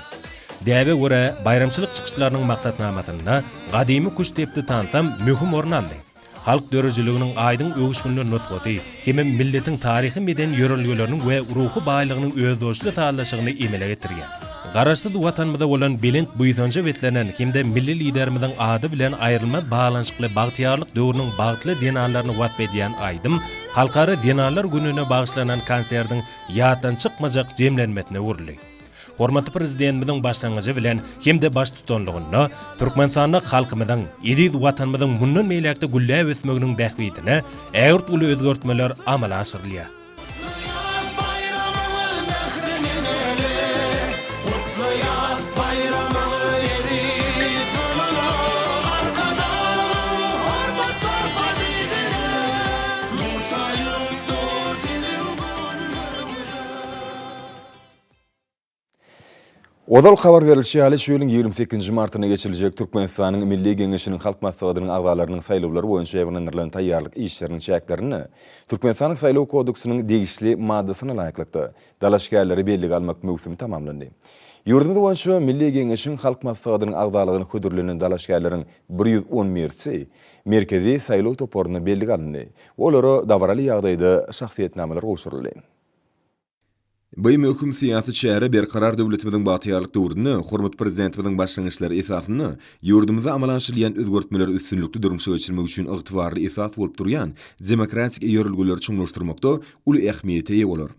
Däbe görä, baýramçylyk çykyşlarynyň maksatnamasynda gadymy küştdepdi tansam möhüm orun aldy. Halk döredijiliginiň aýdyň öwüşginli nusgasy hemem milletiň taryhy-medeni ýörelgeleriniň we ruhy baýlygynyň özboluşly sazlaşygyny emele getirýär. Garaşsyz Watanymyza bolan belent buýsanja beslenen hem-de Milli Liderimiziň ady bilen aýrylmaz baglanyşykly bagtyýarlyk döwrüniň bagtly zenanlaryny wasp edýän aýdym Halkara zenanlar gününe bagyşlanan konsertiň ýatdan çykmajak jemlenmesine öwrüldi. Hormatly Prezidentimiziň başlangyjy bilen hem-de baştutanlygynda Türkmenistanda halkymyzyň, eziz Watanymyzyň mundan beýläk-de gülläp ösmeginiň bähbidine ägirt uly özgertmeler amala aşyrylýar. Ozal habar berlişi ýaly, şu ýylyň 28-nji martynda geçiriljek Türkmenistanyň Milli Geňeşiniň Halk Maslahatynyň agzalarynyň saýlawlary boýunça ýaýbaňlandyrylan taýýarlyk işleriniň çäklerinde Türkmenistanyň Saýlaw kodeksiniň degişli maddasyna laýyklykda, dalaşgärleri bellige almak möwsümi tamamlandy. Ýurdumyz boýunça Milli Geňeşiň Halk Maslahatynyň agzalygyna hödürlenen dalaşgärleriň 111-si Merkezi saýlaw toparynda bellige alyndy we olara dabaraly ýagdaýda şahsyýetnamalar gowşuryldy. Bu möhüm syýasy çäre Berkarar döwletimiziň bagtyýarlyk döwründe hormatly Prezidentimiziň başlangyçlary esasynda ýurdumyzda amala aşyrylýan özgertmeleri üstünlikli durmuşa geçirmek üçin ygtybarly esas bolup durýan demokratik ýörelgeleri çuňlaşdyrmakda uly ähmiýete eýe bolar.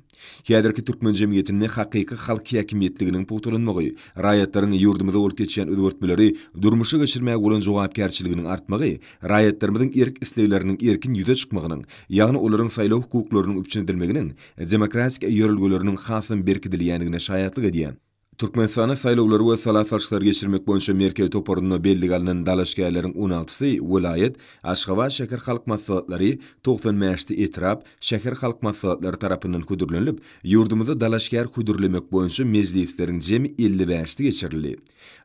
Häzirki türkmen jemgyýetinde hakyky halk häkimiýetliginiň pugtalanmagy, raýatlaryň ýurdumyzda bolup geçýän özgertmeleri durmuşa geçirmäge bolan jogapkärçiliginiň artmagy raýatlarymyzyň erk-islegleriniň erkin ýüze çykmagynyň, ýagny olaryň saýlaw hukuklarynyň üpjün edilmeginiň demokratik ýörelgeleriniň hasam berkidilýändigine şaýatlyk edýär. Türkmenistanda saýlawlary we sala salşyklary geçirmek boýunça merkezi toparynda bellige alnan dalaşgärleriň on altysy welaýat, Aşgabat şäher halk maslahatlary, 95-si etrap, şäher halk maslahatlary tarapyndan hödürlenilip, ýurdumyzda dalaşgär hödürlemek boýunça mejlisleriň jemi 55-si geçirildi.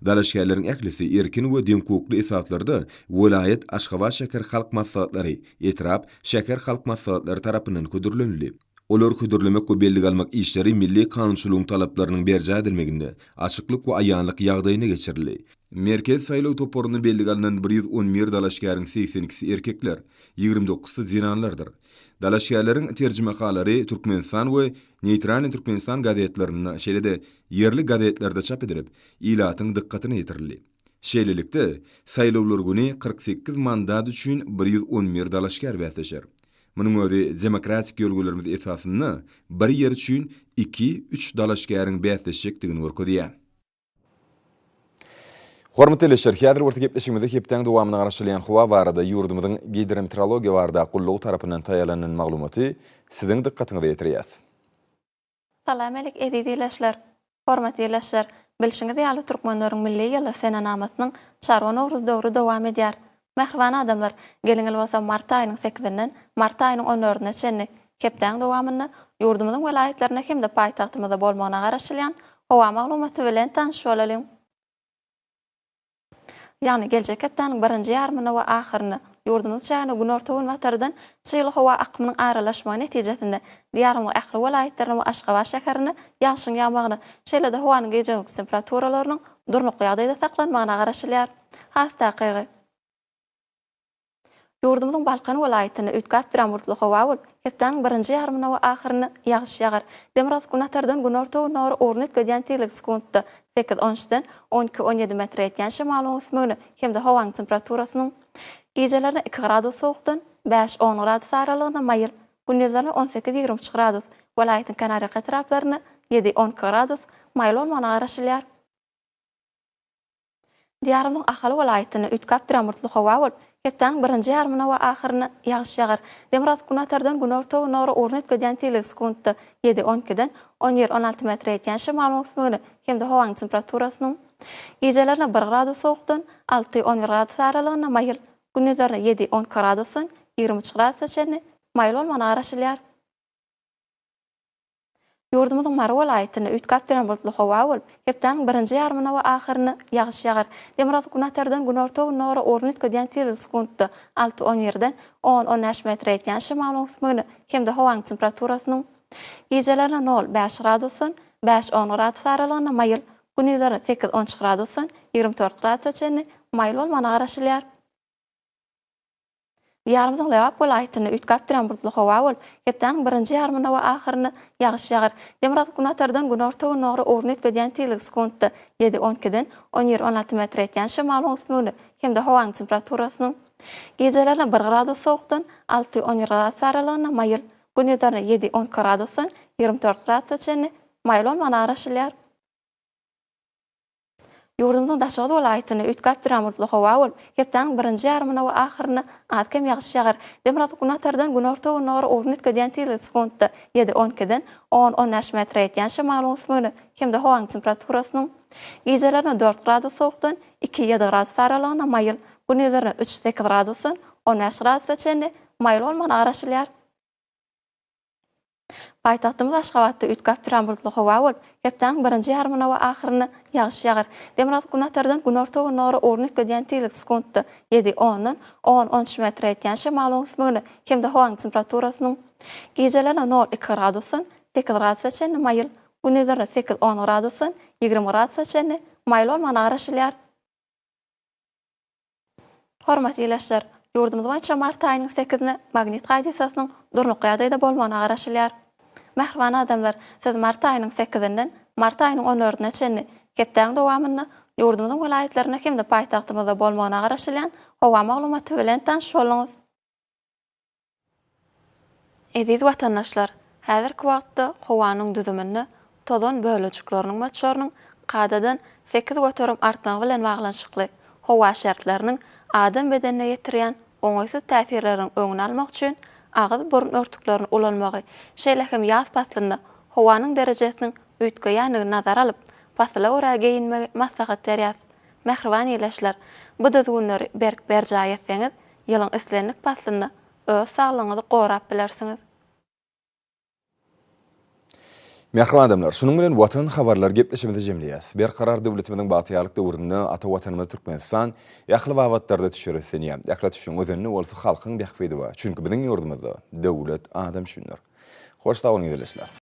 Dalaşgärleriň ählisi erkin we deňhukukly esaslarda welaýat, Aşgabat şäher halk maslahatlary, etrap, şäher halk maslahatlary tarapyndan hödürlenildi. Olary hödürlemek we bellige almak işleri milli kanunçylygyň talaplarynyň berjaý edilmeginde, açyklyk we aýanlyk ýagdaýynda geçirildi. Merkezi saýlaw toparynda bellige alnan 111 dalaşgäriň 82-si erkekler, 29-sy zenanlardyr. Dalaşgärleriň terjimehalary Türkmenistan we Neýtralnyý Türkmenistan gazetlerinde, şeýle-de ýerli gazetlerde çap edilip, ilatyň dykgatyna ýetirildi. Şeýlelikde, saýlawlar güni 48 mandat üçin 111 dalaşgär bäsleşer. Munuň özi demokratik ýörelgelerimiz esasynda bir ýer üçin iki, üç dalaşgäriň bäsleşjekdigini görkezýär. Hormatly ildeşler, häzir bolsa gepleşigimizde hepdäň dowamynda garaşylýan howa barada ýurdumyzyň Gidrometeorologiýa baradaky gullugy tarapyndan taýýarlanylan maglumaty siziň dykgatyňyza ýetirýäs. Salam-älik eziz ildeşler! Hormatly ildeşler! Bilşiňiz ýaly türkmenleriň milli ýyly senenamasynyň çarwa nowruz döwri dowam edýär. Mähriban adamlar, geliň ýyl bolsa mart aýynyň sekizinden mart aýynyň on dördüne çenli hepdäň dowamynda ýurdumyzyň welaýatlarynda hem-de paýtagtymyzda bolmagyna garaşylýan howa maglumaty bilen tanyş bolalyň. Ýagny geljek hepdäniň birinji ýarymynda we ahyrynda ýurdumyz çägine günorta-günbatardan çygly howa akymynyň aralaşmagy netijesinde Diýarymyzyň ähli welaýatlarynda we Aşgabat şäherinde ýagşyň ýagmagyna, şeýle-de howanyň gije-gündiz temperaturalarynyň durnukly ýagdaýda saklanmagyna garaşylýar. Has takygy. Ýurdumyzyň Balkan welaýatynda üýtgäp duran bulutly howa bolup, hepdäniň birinji ýarymynda we ahyrynda ýagyş ýagar. Demirgazyk-günatardan günorta-gündogara ugruny üýtgedýän tizligi sekuntda sekiz, on üçden on iki, on ýedi metre ýetýän şemalyň öwüsmegine hem-de howanyň temperaturasynyň gijelerine iki gradus sowukdan bäş, on gradus aralygynda maýyl, gündizlerine on sekiz, 23 gradus, welaýatyň kenarýaka etraplarynda ýedi, 12 gradus maýyl bolmagyna garaşylýar. Diýarymyzyň Ahal welaýatynda üýtgäp duran bulutly howa bolup, hepdäniň birinji ýarymynda we ahyrynda ýagyş ýagar. Demirgazyk-günortadan günorta-gündogara ugruny üýtgedýän tizligi sekuntda ýedi, on ikiden on bir, on alty metre ýetýän şemalyň öwüsmegine hem-de howanyň temperaturasynyň gijelerine bir gradus sowukdan alty, on bir gradus aralygynda maýyl, gündizlerine ýedi, on iki gradusdan 23 gradusa çenli maýyl bolmagyna garaşylýar. Ýurdumyzyň Mary welaýatynda üýtgäp duran bulutly howa bolup, hepdäniň birinji ýarymynda we ahyrynda ýagyş ýagar. Demirgazyk-günortadan günorta-gündogara ugruny üýtgedýän tizligi sekuntda alty, on birden on, on bäş metre ýetýän şemalyň öwüsmegine hem-de howanyň temperaturasynyň gijelerine nol, bäş gradusdan bäş, on gradus aralygynda maýyl, gündizlerine sekiz, on üç gradusdan 24 gradusa çenli maýyl bolmagyna garaşylýar. Diýarymyzyň Lebap welaýatynda üýtgäp duran bulutly howa bolup, hepdäniň birinji ýarymynda we ahyrynda ýagyş ýagar. Demirgazyk-günortadan günorta-gündogara ugruny üýtgedýän tizligi sekuntda ýedi, on ikiden on bir, on alty metre ýetýän şemalyň öwüsmegine hem-de howanyň temperaturasynyň gijelerine bir gradus sowukdan alty, on bir gradus aralygynda maýyl, gündizlerine ýedi, on iki gradusdan 24 gradusa çenli maýyl bolmagyna garaşylýar. Ýurdumyzyň Daşoguz welaýatynda üýtgäp durýan bulutly howa bolup, hepdäniň birinji ýarymynda we ahyrynda az-kem ýagyş ýagar. Demirgazyk-günortadan günorta-gündogara ugruny üýtgedýän tizligi sekuntda ýedi, on ikiden on, on bäş metre ýetýän şemalyň öwüsmegine hem-de howanyň temperaturasynyň gijelerine dört gradus sowukdan iki, ýedi gradus aralygynda maýyl, gündizlerine üç, sekiz gradusdan on bäş gradusa çenli maýyl bolmagyna garaşylýar. Paýtagtymyz Aşgabatda üýtgäp durýan bulutly howa bolup, hepdäniň birinji ýarymynda we ahyrynda ýagyş ýagar. Demirgazyk-günortadan günorta-gündogara ugruny üýtgedýän tizlik sekuntda ýedi, ondan on, on üç metre ýetýän şemalyň öwüsmegine hem-de howanyň temperaturasynyň gijelerine nol, iki gradusdan sekiz gradusa çenli maýyl, gündizlerine sekiz, on gradusdan 20 gradusa çenli maýyl bolmagyna garaşylýar. Hormatly ildeşler! Ýurdumyz boýunça mart aýynyň sekizine magnit hadysasynyň durnukly ýagdaýda bolmagyna garaşylýar. Mähriban adamlar, siz mart aýynyň sekizinden mart aýynyň on dördüne çenli hepdäň dowamynda ýurdumyzyň welaýatlarynda hem-de paýtagtymyzda bolmagyna garaşylýan howa maglumaty bilen tanyş bolduňyz. Eziz watandaşlar, häzirki wagtda howanyň düzüminde tozan bölejikleriniň möçberiniň kadadan 8% artmagy bilen baglanyşykly howa şertleriniň adam bedenine ýetirýän oňaýsyz täsirleriniň öňüni almak üçin agyz-burun örtüklerini ulanmagy, şeýle hem ýaz paslynda howanyň derejesiniň üýtgeýändigini nazara alyp, pasyla görä geýinmegi maslahat berýäs. Mähriban ildeşler, bu düzgünleri berk berjaý etseňiz, ýylyň islendik paslynda öz saglygyňyzy gorap bilersiňiz. Mähriban adamlar, şunuň bilen Watan habarlary gepleşigimizi jemleýäs. Berkarar döwletimiziň bagtyýarlyk döwründe ata Watanymyz Türkmenistan ähli babatlarda ösüşlere üstlenýär. Ähli ösüşiň özeninde bolsa halkyň bähbidi bar. Çünki biziň ýurdumyzda döwlet adam üçindir. Hoş sag boluň ildeşler!